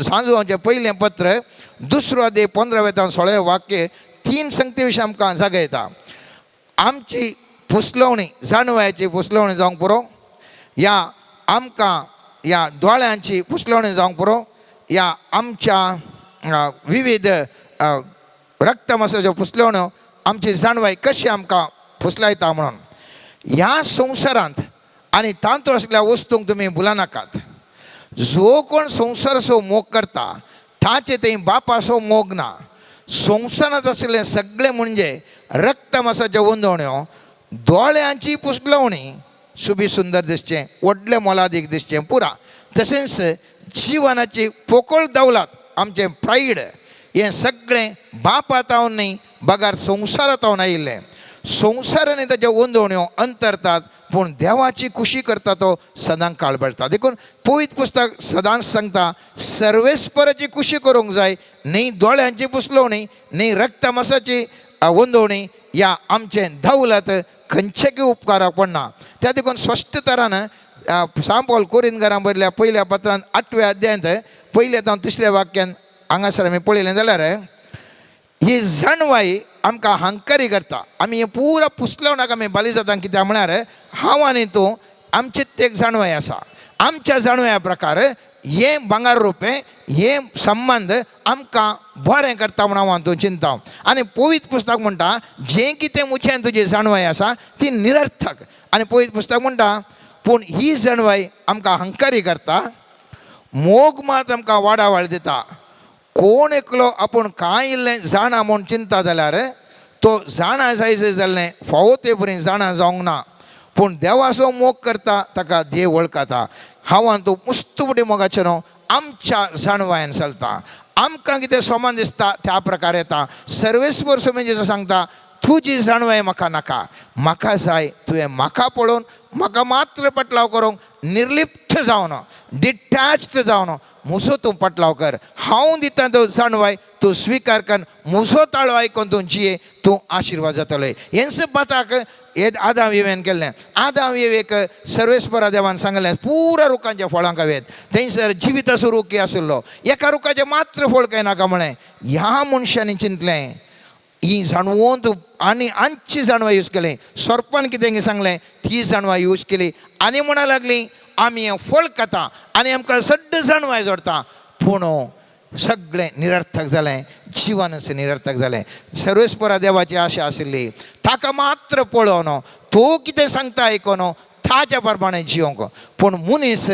सांजुवांचें पयलें पत्र दुसरो अध्याय 15 ते 16 वाक्य तीन संगती विशीं आमकां जागयता. आमची फुसलवणी जाणवायची फुसलवणी जावंक पुरो, या आमकां या दोळ्यांची फुसलवणी जावंक पुरो, या आमच्या विविध रक्तमासाच्यो फुसलवण्यो आमची जाणवाय कशी आमकां फुसलायता म्हणून. ह्या संवसारांत आनी तांतूत आसल्या वस्तूंक तुमी भुलनाकात. जो कोण संवसाराचो मोग करता ताचे थंय बापाचो मोग ना. संवसारांत आशिल्लें सगळें म्हणजे रक्तमासाच्यो उंदवण्यो, दोळ्यांची पुसलवणी, सुबी सुंदर दिसचें, व्हडलें मोलादीक दिसचें पुरा, तशेंच जिवनाची पोकळ दौलत आमचें प्रायड हें सगळें बापातावन न्ही बगार संवसारांत आयिल्लें. संवसारान ताज्यो उंदवण्यो अंतरतात पूण देवाची खुशी करता तो सदां काळ बळटा. देखून पवित्र पुस्तक सदांच सांगता सर्वेस्पराची खुशी करूंक जाय, न्ही दोळ्यांची पुसलवणी, न्ही रक्तमासाची उंदवणी या आमचें दौलत खंयचेकय उपकाराक पडना. त्या देखून स्पश्ट तरान सांपोल कोरिंदकारां बरयल्या पयल्या पत्रान 8व्या अध्यायांत पयल्या जावन तिसऱ्या वाक्यान हांगासर आमी पळयलें जाल्यार ही जाणवाय आमकां हंकारी करता. आमी हें पुरा पुसलवणाक आमी बाली जाता. कित्याक म्हळ्यार हांव आनी तूं आमची एक जाणवाय आसा. आमच्या जाणवया प्रकार हें भांगर रुपें हें संबंद आमकां बरें करता म्हूण हांव तूं चिंता. आनी पवित्र पुस्तक म्हणटा जें कितें मुच्यान तुजी जाणवाय आसा ती निरर्थक. आनी पवित्र पुस्तक म्हणटा पूण ही जाणवाय आमकां हंकारी करता, मोग मात आमकां वाडावळ दिता. कोण एकलो आपूण कांय इल्लें जाणा म्हूण चिंता जाल्यार तो जाणा जाय जाल्लें फावो ते परी जाणा जावंक ना, पूण देवाचो मोग करता ताका देव वळखता. हांव तूं मुस्त फुडें मोगाचें न्हू आमच्या जाणवायन चलता, आमकां कितें सोमान दिसता त्या प्रकार येता. सर्वेस्पर स्वामी जेजू सांगता तुजी जाणवाय म्हाका नाका, म्हाका जाय तुवें म्हाका पळोवन म्हाका मात्र पटलाव करूंक निर्लिप्त जावन डिटॅच्ड जावन म्हजो तूं पटलाव कर. हांव दिता तो जाणवाय तूं स्विकार कर, म्हजो ताळो आयकून तूं जिये, तूं आशिर्वाद जातलो. हेंच पाताक हे आदाम येवेन केल्लें. आदाम येवेक सर्वेस्परा देवान सांगलें पुरा रुखांच्या फळां खावेत, थंयसर जिविताचो रूख आशिल्लो, एका रुखाचें मात्र फळ काय नाका म्हळें. ह्या मनशांनी चिंतलें ही जाणवंत आनी आमची जाणवाय यूज केली. सोरपान कितें सांगलें ती जाणवाय यूज केली आनी म्हणा लागली आमी हें फळ खाता आनी आमकां सड्ड जाणवाय जोडटा. पूण सगळें निरर्थक जालें, जिवनच निरर्थक जालें. सर्वेस्परा देवाची आशा आशिल्ली ताका मात्र पळोवन तो कितें सांगता आयकोन ताच्या प्रमाणे जिवंक. पूण मनीस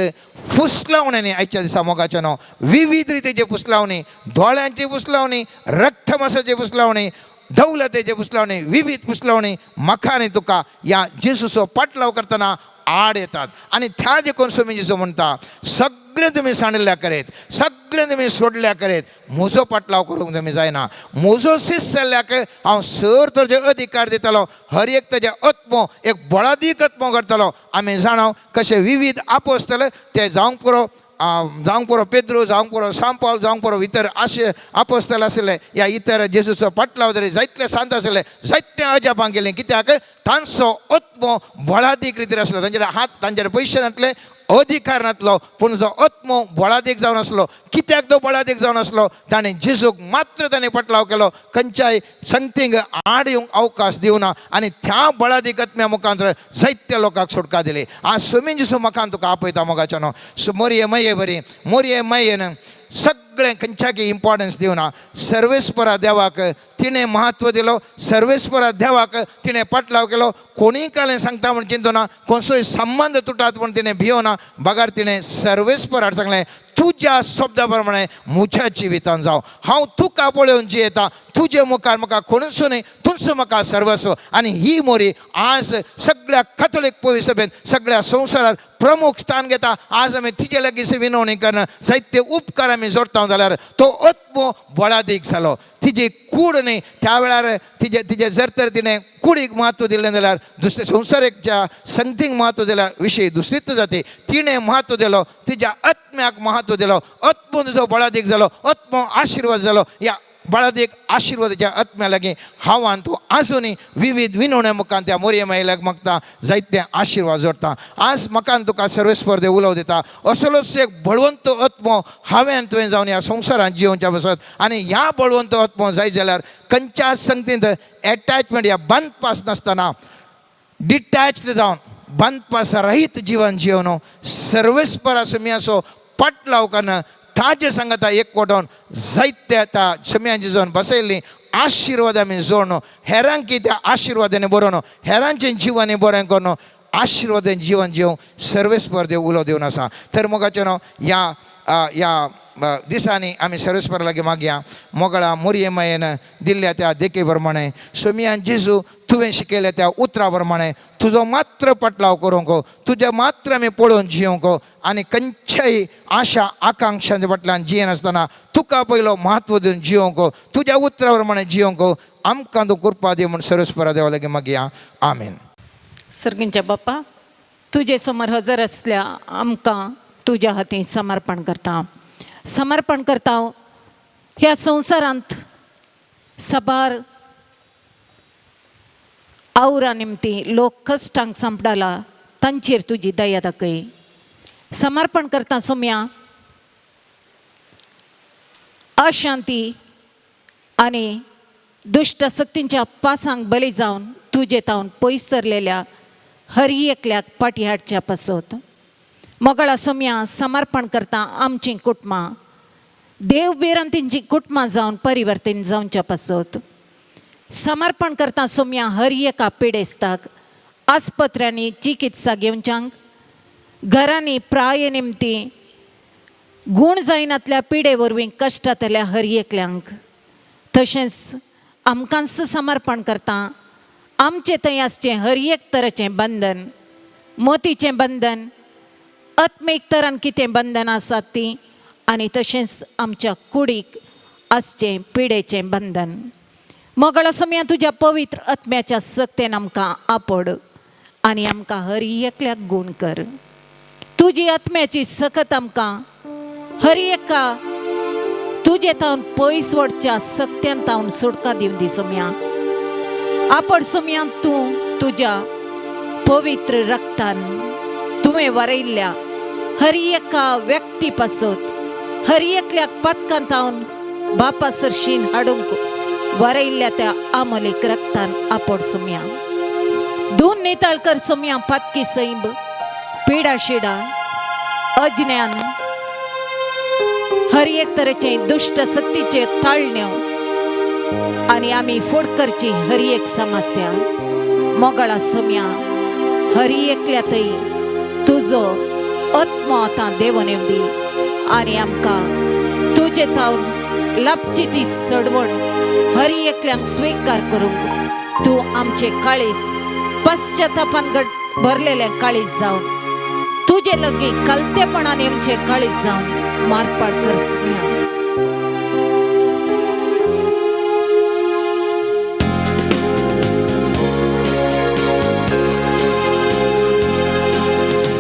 फुसलावण्यांनी आयच्या दिसा मोगाच्या न्हू विविध रितीचे फुसलावणी, दोळ्यांची फुसलावणी, रक्तमासाची फुसलावणी, दौलतेचे फुसलावणी, विविध फुसलावणी म्हाका आनी तुका ह्या जेजूचो पाटलाव करतना आड येतात. आनी त्या देखून स्वामी जेजू म्हणटा सगळें तुमी सांडल्या करेत, सगळें तुमी सोडल्या करेत, म्हजो पाटलाव करूंक तुमी जायना. म्हजो शिस्त जाल्ल्याक हांव सर ताजे अधिकार दितलो, हर एक ताजे आत्मो एक बळादीक आत्मो करतलो. आमी जाणा कशे विविध आपोस्तले ते जावंक पुरो, जावंक पुरो पेद्रू, जावंक पुरो सांपावल, जावंक पुरो इतर आशे आपोस्तल आशिल्ले या इतर जेजूचो पाटलाव तरी जायतले सांत आशिल्ले, जायते अजापां केलीं. कित्याक तांचो आत्मो बळादीक रितीर आसलो. तांचे हात तांचे पयशे नासले, अधिकार नासलो, पूण जो आत्मो बळादीक जावन आसलो. कित्याक तो बळादीक जावन आसलो? ताणें जेजूक मात्र ताणें पटलाव केलो, खंयच्याय संगतींक आड येवंक अवकाश दिवना आनी त्या बळादीक आत्म्या मुखांत जायत्या लोकांक सुटका दिली. आज स्वामी जेजू म्हाका तुका आपयता मोगाच्या न्हू मोरये मये बरी मोरये मयेन सगळें खंयच्याकय इम्पॉर्टन्स दिवना. सर्वेस्परा देवाक तिणें म्हत्व दिलो, सर्वेस्परा देवाक तिणें पाटलाव केलो. कोणीय कालें सांगता म्हूण चिंतना, कोणसोय संबंद तुटात म्हूण तिणें भियोना, बगार तिणें सर्वेस्पराक सांगलें तुज्या शब्दा प्रमाणे म्हज्या जिवितान जावं, हांव तुका पळोवन जियेता, तुजे मुखार म्हाका कोणूच न्हय, तूंच तूंच म्हाका सर्वस्व. आनी ही मोरी आज सगळ्या कथोलीक पवित्र सभेन सगळ्या संवसारात प्रमुख स्थान घेता. आज आमी तिजे लागीं विनवणी करून जायते उपकार आमी जोडटा जाल्यार तो आत्मो बळादीक जालो. तिजी कूड न्ही त्या वेळार तिजे तिजे जर तर तिणें कुडीक म्हत्व दिलें जाल्यार दुसरे संवसारीकच्या संगतीक म्हत्व दिल्या विशय दुसरीच जाती. तिणें म्हत्व दिलो तिज्या आत्म्याक म्हत्व दिलो. आत्मो तुजो बळादीक जालो, आत्मो आशिर्वाद जालो. ह्या बळादीक आशिर्वादाच्या आत्म्या लागीं हांव तूं आजुनूय विविध विनवण्या मुखान त्या मोरये मायल्याक मागता जायते आशिर्वाद जोडटा. आज म्हाका तुका सर्वेस्पर देव उलोव दिता असलोच एक बळवंत आत्मो हांवें तुवें जावन ह्या संवसारांत जियोवच्या बसत. आनी ह्या बळवंत आत्मो जाय जाल्यार खंयच्या संगतींत एटॅचमेंट या बांदपास नासतना डिटॅच्ड जावन बांदपास रहीत जिवन जिवन सर्वेस्परा सुम्याचो पाटलाव करून ताजे सांगता एकवटून जायते त्या सुम्यांची जावन बसयल्ली आशिर्वाद आमी जोडून हेरांकी त्या आशिर्वादांनी बरोवन हेरांचें जिवन बरें करून आशिर्वादान जिवन जिवन सर्वेस्पर देव उलो दिवन आसा. तर मोगाचें न्हू ह्या ह्या दिसांनी आमी सर्वेस्परा लागीं मागया मोगळा मोरये मायेन दिल्ल्या त्या देखी प्रमाणे सोमियान जेजू तुवें शिकयल्या त्या उतरा प्रमाणे तुजो मात्र पटलाव करूंक तुजें मात्र आमी पळोवन जियोंक आनी खंयच्याय आशा आकांक्षांच्या फाटल्यान जियेनासतना तुका पयलो म्हत्व दिवन जियोंक तुज्या उतरा प्रमाणे जियोंक आमकां तूं कृपा दी म्हूण सर्वेस्परा देवा लागीं मागया. आमीन.
सर्गींच्या बापा, तुजे समोर हजर असल्या आमकां तुज्या हातीं समर्पण करता, समर्पण करता. ह्या संवसारांत साबार आवरा निमती लोक कश्टांक सांपडाला तांचेर तुजी दया दाखय. समर्पण करता सोम्या अशांती आनी दुश्ट शक्तींच्या पासांक बली जावन तुजे तावन पयस सरलेल्या हर एकल्याक पाटी हाडच्या पासत. मोगळा सोम्या, समर्पण करता आमचीं कुटुंबां देव भिरांतींची कुटुंबां जावन परिवर्तन जावच्या पासत. समर्पण करता सोम्या हर एका पिडेस्ताक आस्पत्र्यांनी चिकित्सा घेवच्यांक, घरांनी प्राय निमती गूण जायनातल्या पिडे वरवीं कश्टांतल्या हर एकल्यांक. तशेंच आमकांच समर्पण करता आमचें थंय आसचें हर एक तरेचें बंधन, मोतीचें बंधन, आत्मीक तरान कितें बंधन आसात तीं, आनी तशेंच आमच्या कुडीक आसचें पिडेचें बंधन. मोगळा सोम्या, तुज्या पवित्र आत्म्याच्या सक्तेन आमकां आपड आनी आमकां हर एकल्याक गूण कर. तुजी आत्म्याची सकत आमकां हर एका तुजे तावन पयस वडच्या सक्त्यान तावन सुटका दिवन दी सोम्या. आपड सोम्या तूं तुज्या पवित्र रक्तान तुवें वरयल्ल्या हर एका व्यक्ती पासत, हर एकल्याक पातकां तावन बापा सरशीन हाडूंक वरयल्ल्या त्या आमोलीक रक्तान आपड सोम्या. दोन नितळ कर सोम्या पातकी सैंब, पिडा शिडा, अज्ञान, हर एक तरेचे दुश्ट शक्तीचे ताळण्यो आनी आमी फोड करची हर एक समस्या. मोगळा सोम्या, हर एकल्या थंय तुजो आत्मो आतां देवून येवं दी आनी आमकां तुजे थावन लाभची ती सडवण हर एकल्यांक स्विकार करूंक तूं आमचे काळीज पश्चातापान घट भरलेलें काळीज जावन तुजे लागीं कलतेपणान आमचे काळीज जावन मारपाट कर सोम्या.
Salın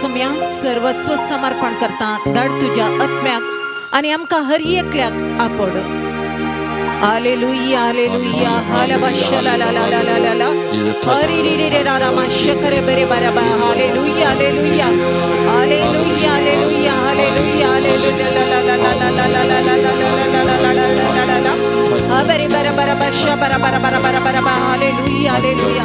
सोम्या सर्वस्व समर्पण करता. धाड तुज्या आत्म्याक आनी आमकां हर एकल्याक आपड. हालेलुया हालेलुया हालबाशा ला ला ला ला ला ला हरी रे रे रा रा माशकरे बरे बरा. Hallelujah hallelujah hallelujah hallelujah hallelujah hallelujah ला ला ला ला ला ला ला ला ला ला ला ला ला ला ला बरे बरा बरा बशा बरा बरा बरा बरा बरा बा. Hallelujah hallelujah.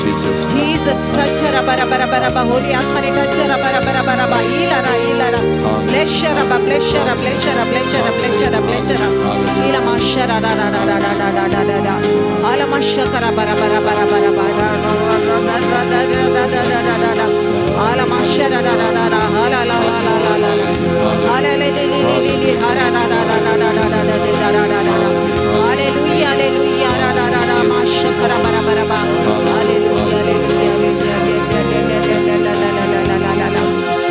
जीसस टच रा बरा बरा बरा बा. होली आत्माने टच रा बरा बरा बरा बा. इला रा इला रा ब्लेस रा बा ब्लेस रा ब्लेस रा ब्लेस रा ब्लेस रा ब्लेस रा इला माशा रा रा रा रा रा रा रा रा रा रा आला माशा करा बरा बरा बरा बरा बा रा रा रा रा रा रा रा रा रा रा रा रा आला माशा रा रा रा रा रा हाला ला ला ला ला ला हाला ले ले ले ले ले ले हा रा रा रा रा रा रा रा रा रा रा रा रा रा. हालेलुया हालेलुया रा रा रा रा माशा करा बरा बरा बा. हालेलुया हालेलुया हालेलुया ला ला ला ला ला ला ला.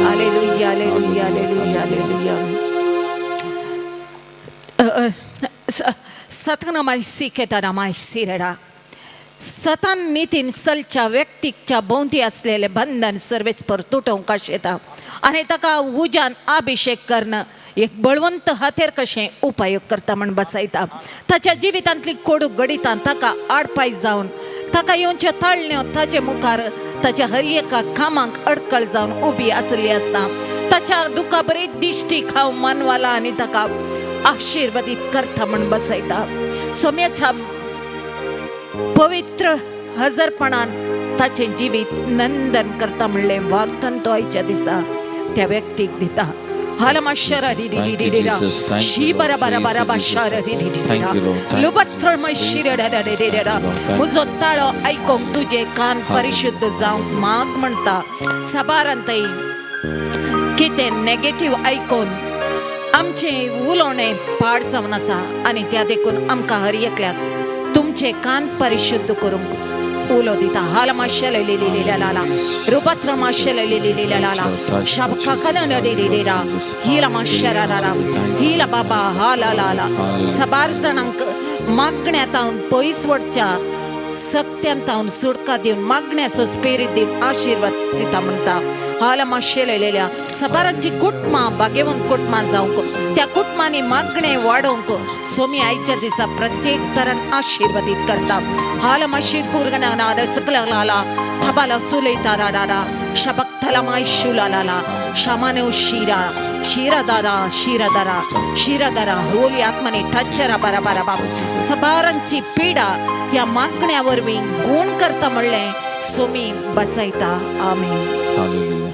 Hallelujah hallelujah hallelujah hallelujah. सतनामाय सीखेता माय सिरडा सतान नितीन सलच्या व्यक्तीच्या भोंवती असलेले बंधन सर्वेस्पर तुटोवंक येता आनी ताका उज्यान अभिषेक करणं एक बळवंत हातेर कशें उपयोग करता म्हण बसयता. ताच्या जिवितांतली कोडू गडितां ताका आडपाय जावन ताका येवचे ताळण्यो ताचे मुखार ताच्या हर एका कामाक अडकळ जावन उबी आसली आसता. ताच्या दुखा बरी दिश्टीक हांव मानवाला आनी ताका आशिर्वादीत करता म्हण बसयता. सोम्याच्या पवित्र हजरपणान ताचें जिवीत नंदन करता म्हणलें वागतन तो आयच्या दिसा त्या व्यक्तीक दिता. हालमाशरा री री री री रा शी बरा बरा बरा बाशारा री री री रा लुबत्र मशिरा रा रे रे रा. म्हजो ताळो आयकोंक तुजे कान परिशुद्ध जावंक माग म्हणटा. साबारांतय कितें नेगेटीव आयकोन आमचें उलोवणें पाड जावन आसा आनी त्या देखून आमकां हर एकल्याक तुमचे कान परिशुद्ध करूंक उलो दिता. हाल माशेले ली ला ला रुपत्र माशेले ली ला ला शबका कन रे रे रा हिला माशेरा रा रा हिला बाबा हा ला ला ला. सबार जाणांक मागण्यांत पयस वडच्या सक्त्यांत सुटका दिवन मागण्याचो स्पिरीत दिवन आशिर्वाद सीता म्हणटा. हाल माशेलेल्या सबारांची कुटुंबां भाग्यवंत कुटुंबां जावंक त्या कुटुंबांनी मागणें वाडोवंक सोमी आयच्या दिसा प्रत्येक तरान आशिर्वादीत करता. हाल माशीर कुरगना रसकला लाला थबाला सुलयता रा रा रा शबक थला माय शुला लाला शमानो शिरा शिरा दारा शिरा दारा शिरा दारा होली आत्माने टचरा बारा बारा बाप. सबारांची पिडा ह्या मागण्या वरवीं गुण करता म्हणलें सोमी बसयता. आमेन.
Hallelujah.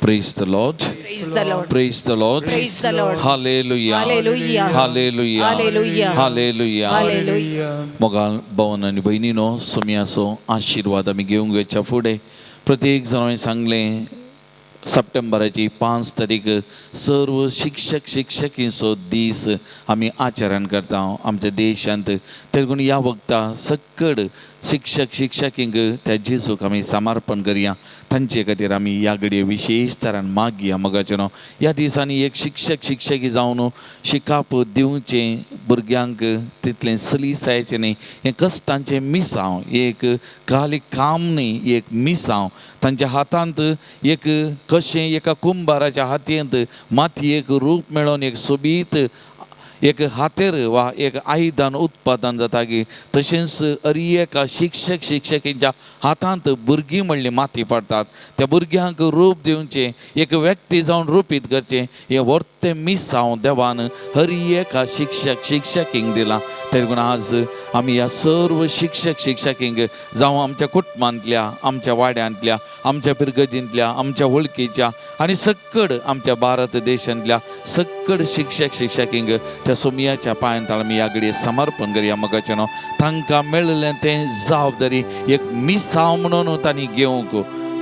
Praise the Lord.
Praise the Lord.
Praise the Lord.
Praise the Lord.
Hallelujah.
Hallelujah.
Hallelujah.
Hallelujah.
Hallelujah.
Hallelujah.
मोगाल भवन आनी भयणीनो सोम्याचो आशिर्वाद आमी घेवंक वयच्या फुडें प्रत्येक जाणांनी सांगलें सप्टेंबराची 5 तारीख सर्व शिक्षक शिक्षकींचो दीस आमी आचरण करता आमच्या देशांत. देखून ह्या वखता सक्कड शिक्षक शिक्षकींक त्या जेजूक आमी समर्पण करया. तांचे खातीर आमी ह्या घडये विशेश तरान मागया मोगाचें न्हू. ह्या दिसांनी एक शिक्षक शिक्षकी जावन शिकाप दिवचें भुरग्यांक तितलें सलीसायचें न्ही. हें कश्टांचें मिसांव एक खाली काम न्ही, एक मिसांव. तांच्या हातांत एक कशें एका कुंभाराच्या हातींत मातयेक रूप मेळोवन एक सोबीत एक हातेर वा एक आयदन उत्पादन जाता की तशेंच अरी एका शिक्षक शिक्षकींच्या हातांत भुरगीं म्हणली माती पडटात. त्या भुरग्यांक रूप दिवचें एक व्यक्ती जावन रुपीत करचें हें वर्तें मिसांव देवान हर एका शिक्षक शिक्षकींक दिलां. देखून आज आमी ह्या सर्व शिक्षक शिक्षकींक जावं आमच्या कुटुंबांतल्या आमच्या वाड्यांतल्या आमच्या पिरगजींतल्या आमच्या वळखीच्या आनी सक्कड आमच्या भारत देशांतल्या सक्कड शिक्षक शिक्षकींक त्या सोमियाच्या पांयांत आमी ह्या घडये समर्पण करया मोगाचें न्हू. तांकां मेळिल्लें तें जबाबदारी एक मिसांव म्हणून तांणी घेवंक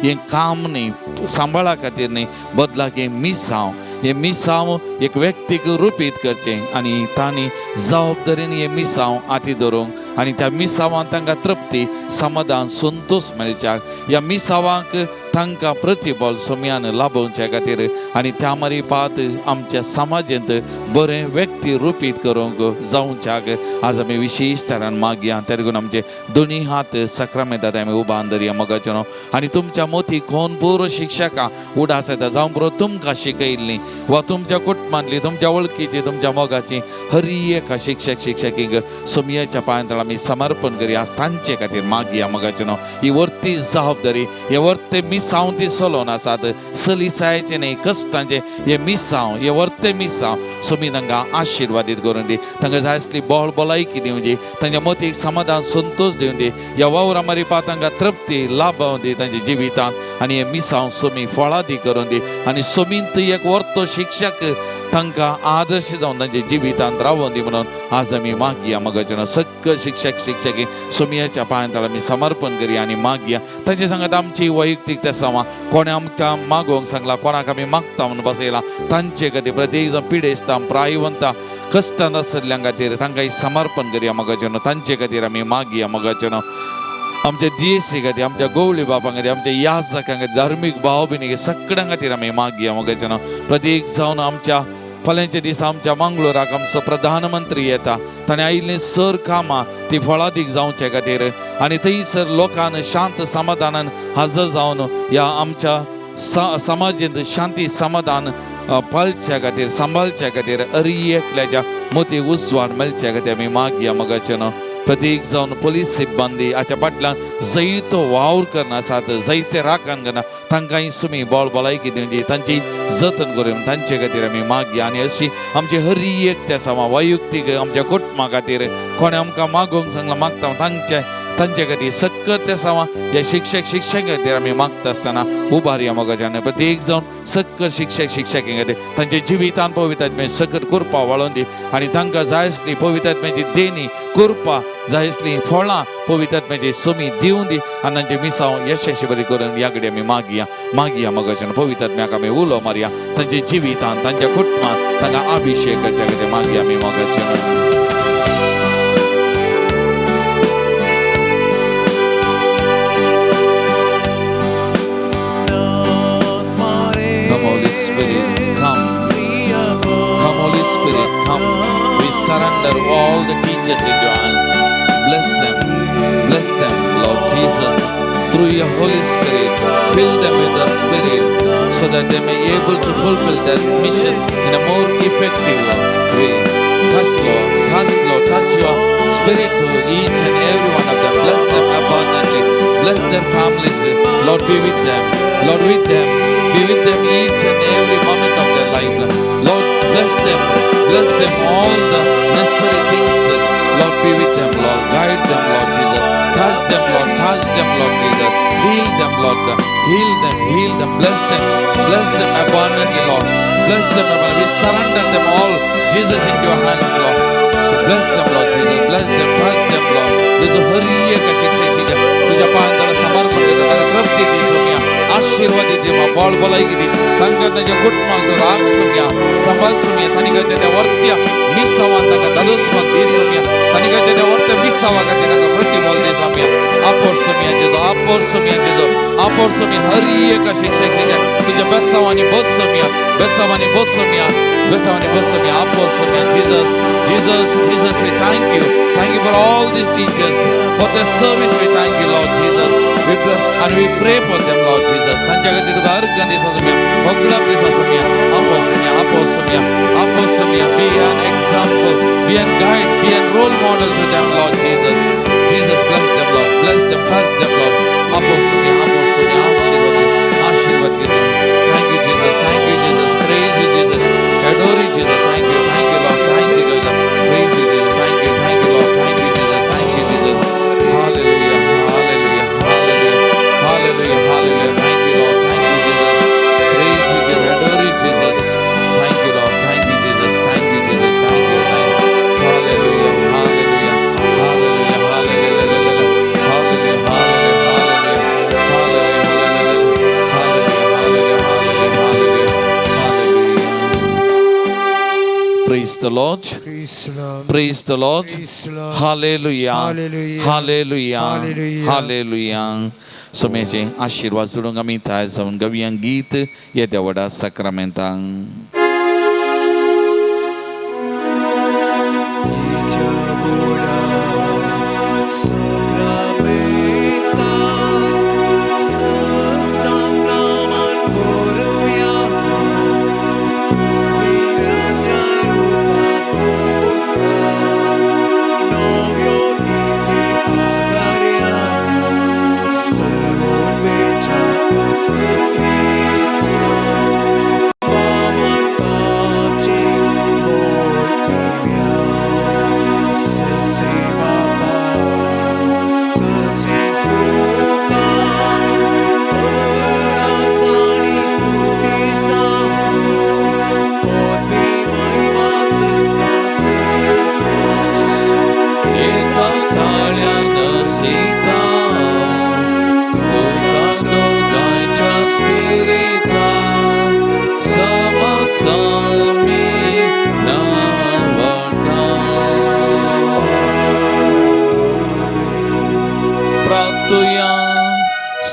हें काम न्ही, सांबाळा खातीर न्ही, बदलाक हें मिसांव हें मिसांव एक व्यक्तीक रुपीत करचें आनी तांणी जबाबदारीन हें मिसांव हाती धरूंक आनी त्या मिसावान तांकां तृप्ती समाधान संतोश मेळच्याक ह्या मिसावांक तांकां प्रतिबल सोम्यान लाभोवच्या खातीर आनी त्या मारी पात आमच्या समाजांत बरें व्यक्ती रुपीत करूंक जावच्याक आज आमी विशेश तरान मागया. तेरगून आमचे दोनी हात सक्रामेंतात आमी उबान धरया मोगाचें आनी तुमच्या मोती कोण पुरो शिक्षकां उडास येता जावं पुरो तुमकां शिकयल्लीं वा तुमच्या कुटुंबांतली तुमच्या वळखीची तुमच्या मोगाची हरी एका शिक्षक शिक्षकींक सोमयाच्या पांयांतळ आमी समर्पण करया. आज तांचे खातीर मागया मोगाचें. ही वर्ती जबाबदारी हे वर्ते मिसांव ती चलोवन आसात सलिसायचे न्ही कश्टांचे हे मिसांव हे वर्ते मिसांव सोमी तांकां आशिर्वादीत करून दी. तांकां जाय आसली बळ भलायकी दिवं दी. तांच्या मतीक समाधान संतोश दिवं दी. ह्या वावरा मारिपा तांकां तृप्ती लाभोवं दी तांच्या जिवितांत आनी हे मिसांव सोमी फळादी करून दी आनी सोमींत एक वर्तो शिक्षक तांकां आदर्श जावन तांच्या जिवितांत रावोन दी म्हणून आज आमी मागया मोगाचें. सगळे शिक्षक शिक्षकी सोमयाच्या पांयांतळ आमी समर्पण करया आनी मागया. ताचे सांगात आमची वैयक्तीक तेसांवां कोणें आमकां मागोवंक सांगलां कोणाक आमी मागता म्हणून बसयलां तांचे खातीर प्रत्येक जाण पिडेस्तां प्रायवंतां कश्टान आसलेल्यां खातीर तांकां समर्पण करया मोगाचें. तांचे खातीर आमी मागया मोगाचें. आमच्या दियेसी खातीर आमच्या गोवळी बापां खातीर आमच्या याजकां खातीर धार्मीक भाव भयणी सगळ्यां खातीर आमी मागया मोगाचें. प्रत्येक जावन आमच्या फाल्यांच्या दिसा आमच्या मंगळूराक आमचो प्रधानमंत्री येता ताणें आयिल्लीं सर कामां ती फळादीक जावचे खातीर आनी थंयसर लोकान शांत समाधानान हजर जावन ह्या आमच्या समाजेंत शांती समाधान पाळच्या खातीर सांबाळच्या खातीर अरी एकल्याच्या मोती उजवाड मेळच्या खातीर आमी मागया मोगाचें. प्रत्येक जावन पोलीस सिब्बंदी हाच्या फाटल्यान जैतो वावर करना आसात जैते राखण करना तांकांय सुमी बळ भलायकी दिवची तांची जतन करून तांचे खातीर आमी मागया. आनी अशी आमची हरी एक त्या समा वैयक्तीक आमच्या कुटुंबा खातीर कोणें आमकां मागोवंक सांगलां मागता तांचे तांचे खातीर सक्कत त्या समा ह्या शिक्षक शिक्षकां खातीर आमी मागता आसतना उबारया मोगाच्यान. प्रत्येक जावन सक्कत शिक्षक शिक्षकां खातीर तांच्या जिवितान पवित्र सकत कृपा वाळोवन दी आनी तांकां जाय आसली पवित्र आत्म्याची देणी कृपा जाय आसली फळां पवित्र आत्म्याची सोमी दिवन दी आनी तांचे मिसांव यशस्वी बरी करून ह्या कडेन आमी मागया मागया मोगाच्यान. पवित्र आत्म्याक आमी उलो मारया तांच्या जिवितान तांच्या कुटुंबान तांकां अभिशेक करच्या खातीर मागया आमी मोगाच्यान. Come Holy Spirit, come. Come Holy Spirit, come. We surrender all the teachers in your hand. Bless them. Bless them, Lord Jesus. Through your Holy Spirit, fill them with the Spirit so that they may be able to fulfill their mission in a more effective way. Touch, Lord. Touch, Lord. Touch your Spirit to each and every one of them. Bless them abundantly. Bless their families. Lord, be with them. Lord, with them. Be with them each and every moment of their life. Lord, bless them. Bless them all the necessary things. Lord, be with them, Lord. Guide them, Lord Jesus. Touch them, Lord. Touch them, Lord Jesus. Heal them, Lord. Heal them. Heal them. Bless them. Bless them abundantly, Lord. Bless them abundantly. We surrender them all, Jesus, into your hands, Lord. Bless them, Lord Jesus. Bless them. Touch them, Lord. जेजू हरी एका शिक्षक शिक्षक तुझ्या पायांतळ समर्पण करता ताका तृप्ती दी सोम्या आशीर्वाद दी बळ भलायकी दी तांकां तांच्या कुटुंबाक राग सोम्या सांबाळ सोम्या तांणी करच्या त्या वर्त्या मिसावान तांकां दादोसपण दी सोम्या तांणी करच्या त्या वर्त्या मिसावा खातीर तांकां प्रतिबल दी सोम्या आपोर सोम्या जेजू आपोर सोम्या जेजू आपोर सोम्या हरी एका शिक्षक शिक्षक तुझ्या बेसावांनी बस सोम्या बेसावांनी बस सोम्या बेसावांनी बस Saumya आपोर Saumya Jesus. Jesus, Jesus, we thank you. Thank you for all these teachers, for their service. We thank you, Lord Jesus. And we pray for them, Lord Jesus. तांच्या खातीर तुका अर्घ दिसा सोम्या होगडाप दिसा सोम्या आपो सोम्या आपो सोम्या आपो Saumya. Be an example, be an guide, be an role model to them, Lord Jesus. Jesus, bless them, Lord. Bless them, bless them, Lord. आपो सोम्या आपो सोम्या आशीर्वाद दे आशीर्वाद दे. Thank you, Jesus. Thank you, Jesus. Praise you, Jesus. Adore you, Jesus. Thank you, thank you, Lord. Thank you, Jesus. Praise you, Jesus. Thank you, thank you, Lord. Thank you, Jesus. Thank you, Jesus. Hallelujah, hallelujah, hallelujah, hallelujah, hallelujah. Thank you, Lord. Thank you, Jesus. Praise you, Jesus. Adore you, Jesus. Thank you, Lord. Thank you, Jesus. Thank you, Jesus. Thank you, thank you. Hallelujah, hallelujah, hallelujah, hallelujah, hallelujah, hallelujah, hallelujah. The Lord. Praise the Lord. Hallelujah. Hallelujah. Hallelujah. सोम्याचे आशिर्वाद जोडूंक आमी तयार जावन गवया गीत येद्या व्हडा साक्रामेंतांक.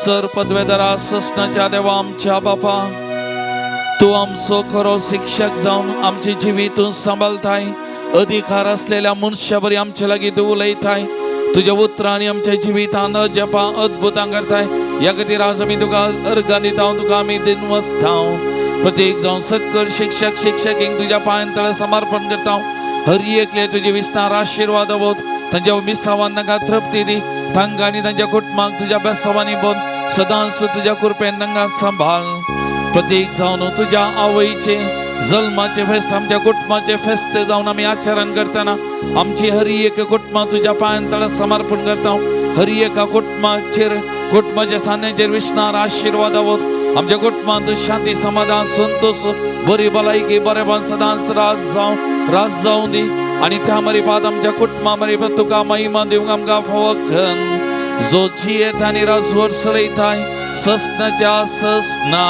Sir पदवेदारा ससनाच्या देवा आमच्या बापा, तूं आमचो खरो शिक्षक जावन आमचे जिवीतून सांबाळताय. अधिकार असलेल्या मनशा बरी आमचे लागीं तूं उलयताय. तुज्या उतरांनी आमच्या जिवितान अजपा अद्भुतां करताय. ह्या खातीर आज आमी तुका अर्गां दिता, तुका आमी दिनवसता. प्रत्येक जावन सकल शिक्षक शिक्षकींक तुज्या पांयां तळा समर्पण करता. हर एकले तुजे विस्तार आशिर्वाद होत. तांच्या मिसावान तांकां तृप्ती दी. तांकां आनी तांच्या कुटुंबाक तुज्या बेसावांनी बोन सदांच तुज्या कृपेन तांकां सांबाळ. प्रत्येक जावन तुज्या आवयचे जल्माचे फेस्त आमच्या कुटुंबाचे फेस्त जावन आमी आचरण करतना आमची हर एक कुटुंबां तुज्या पांयां तळा समर्पण करता. हर एका कुटुंबाचेर कुटुंबाच्या सांद्यांचेर विष्णार आशिर्वाद होत. आमच्या कुटुंबांत शांती समाधान संतोष बरी भलायकी बरेपण सदांच राज जावं राज जावं दी. आनी त्या मरिपात आमच्या कुटुंबा मरिपात तुका महिमा दिवंक आमकां फावकन जो जियेत आनी राजवट चलयताय ससनाच्या ससना.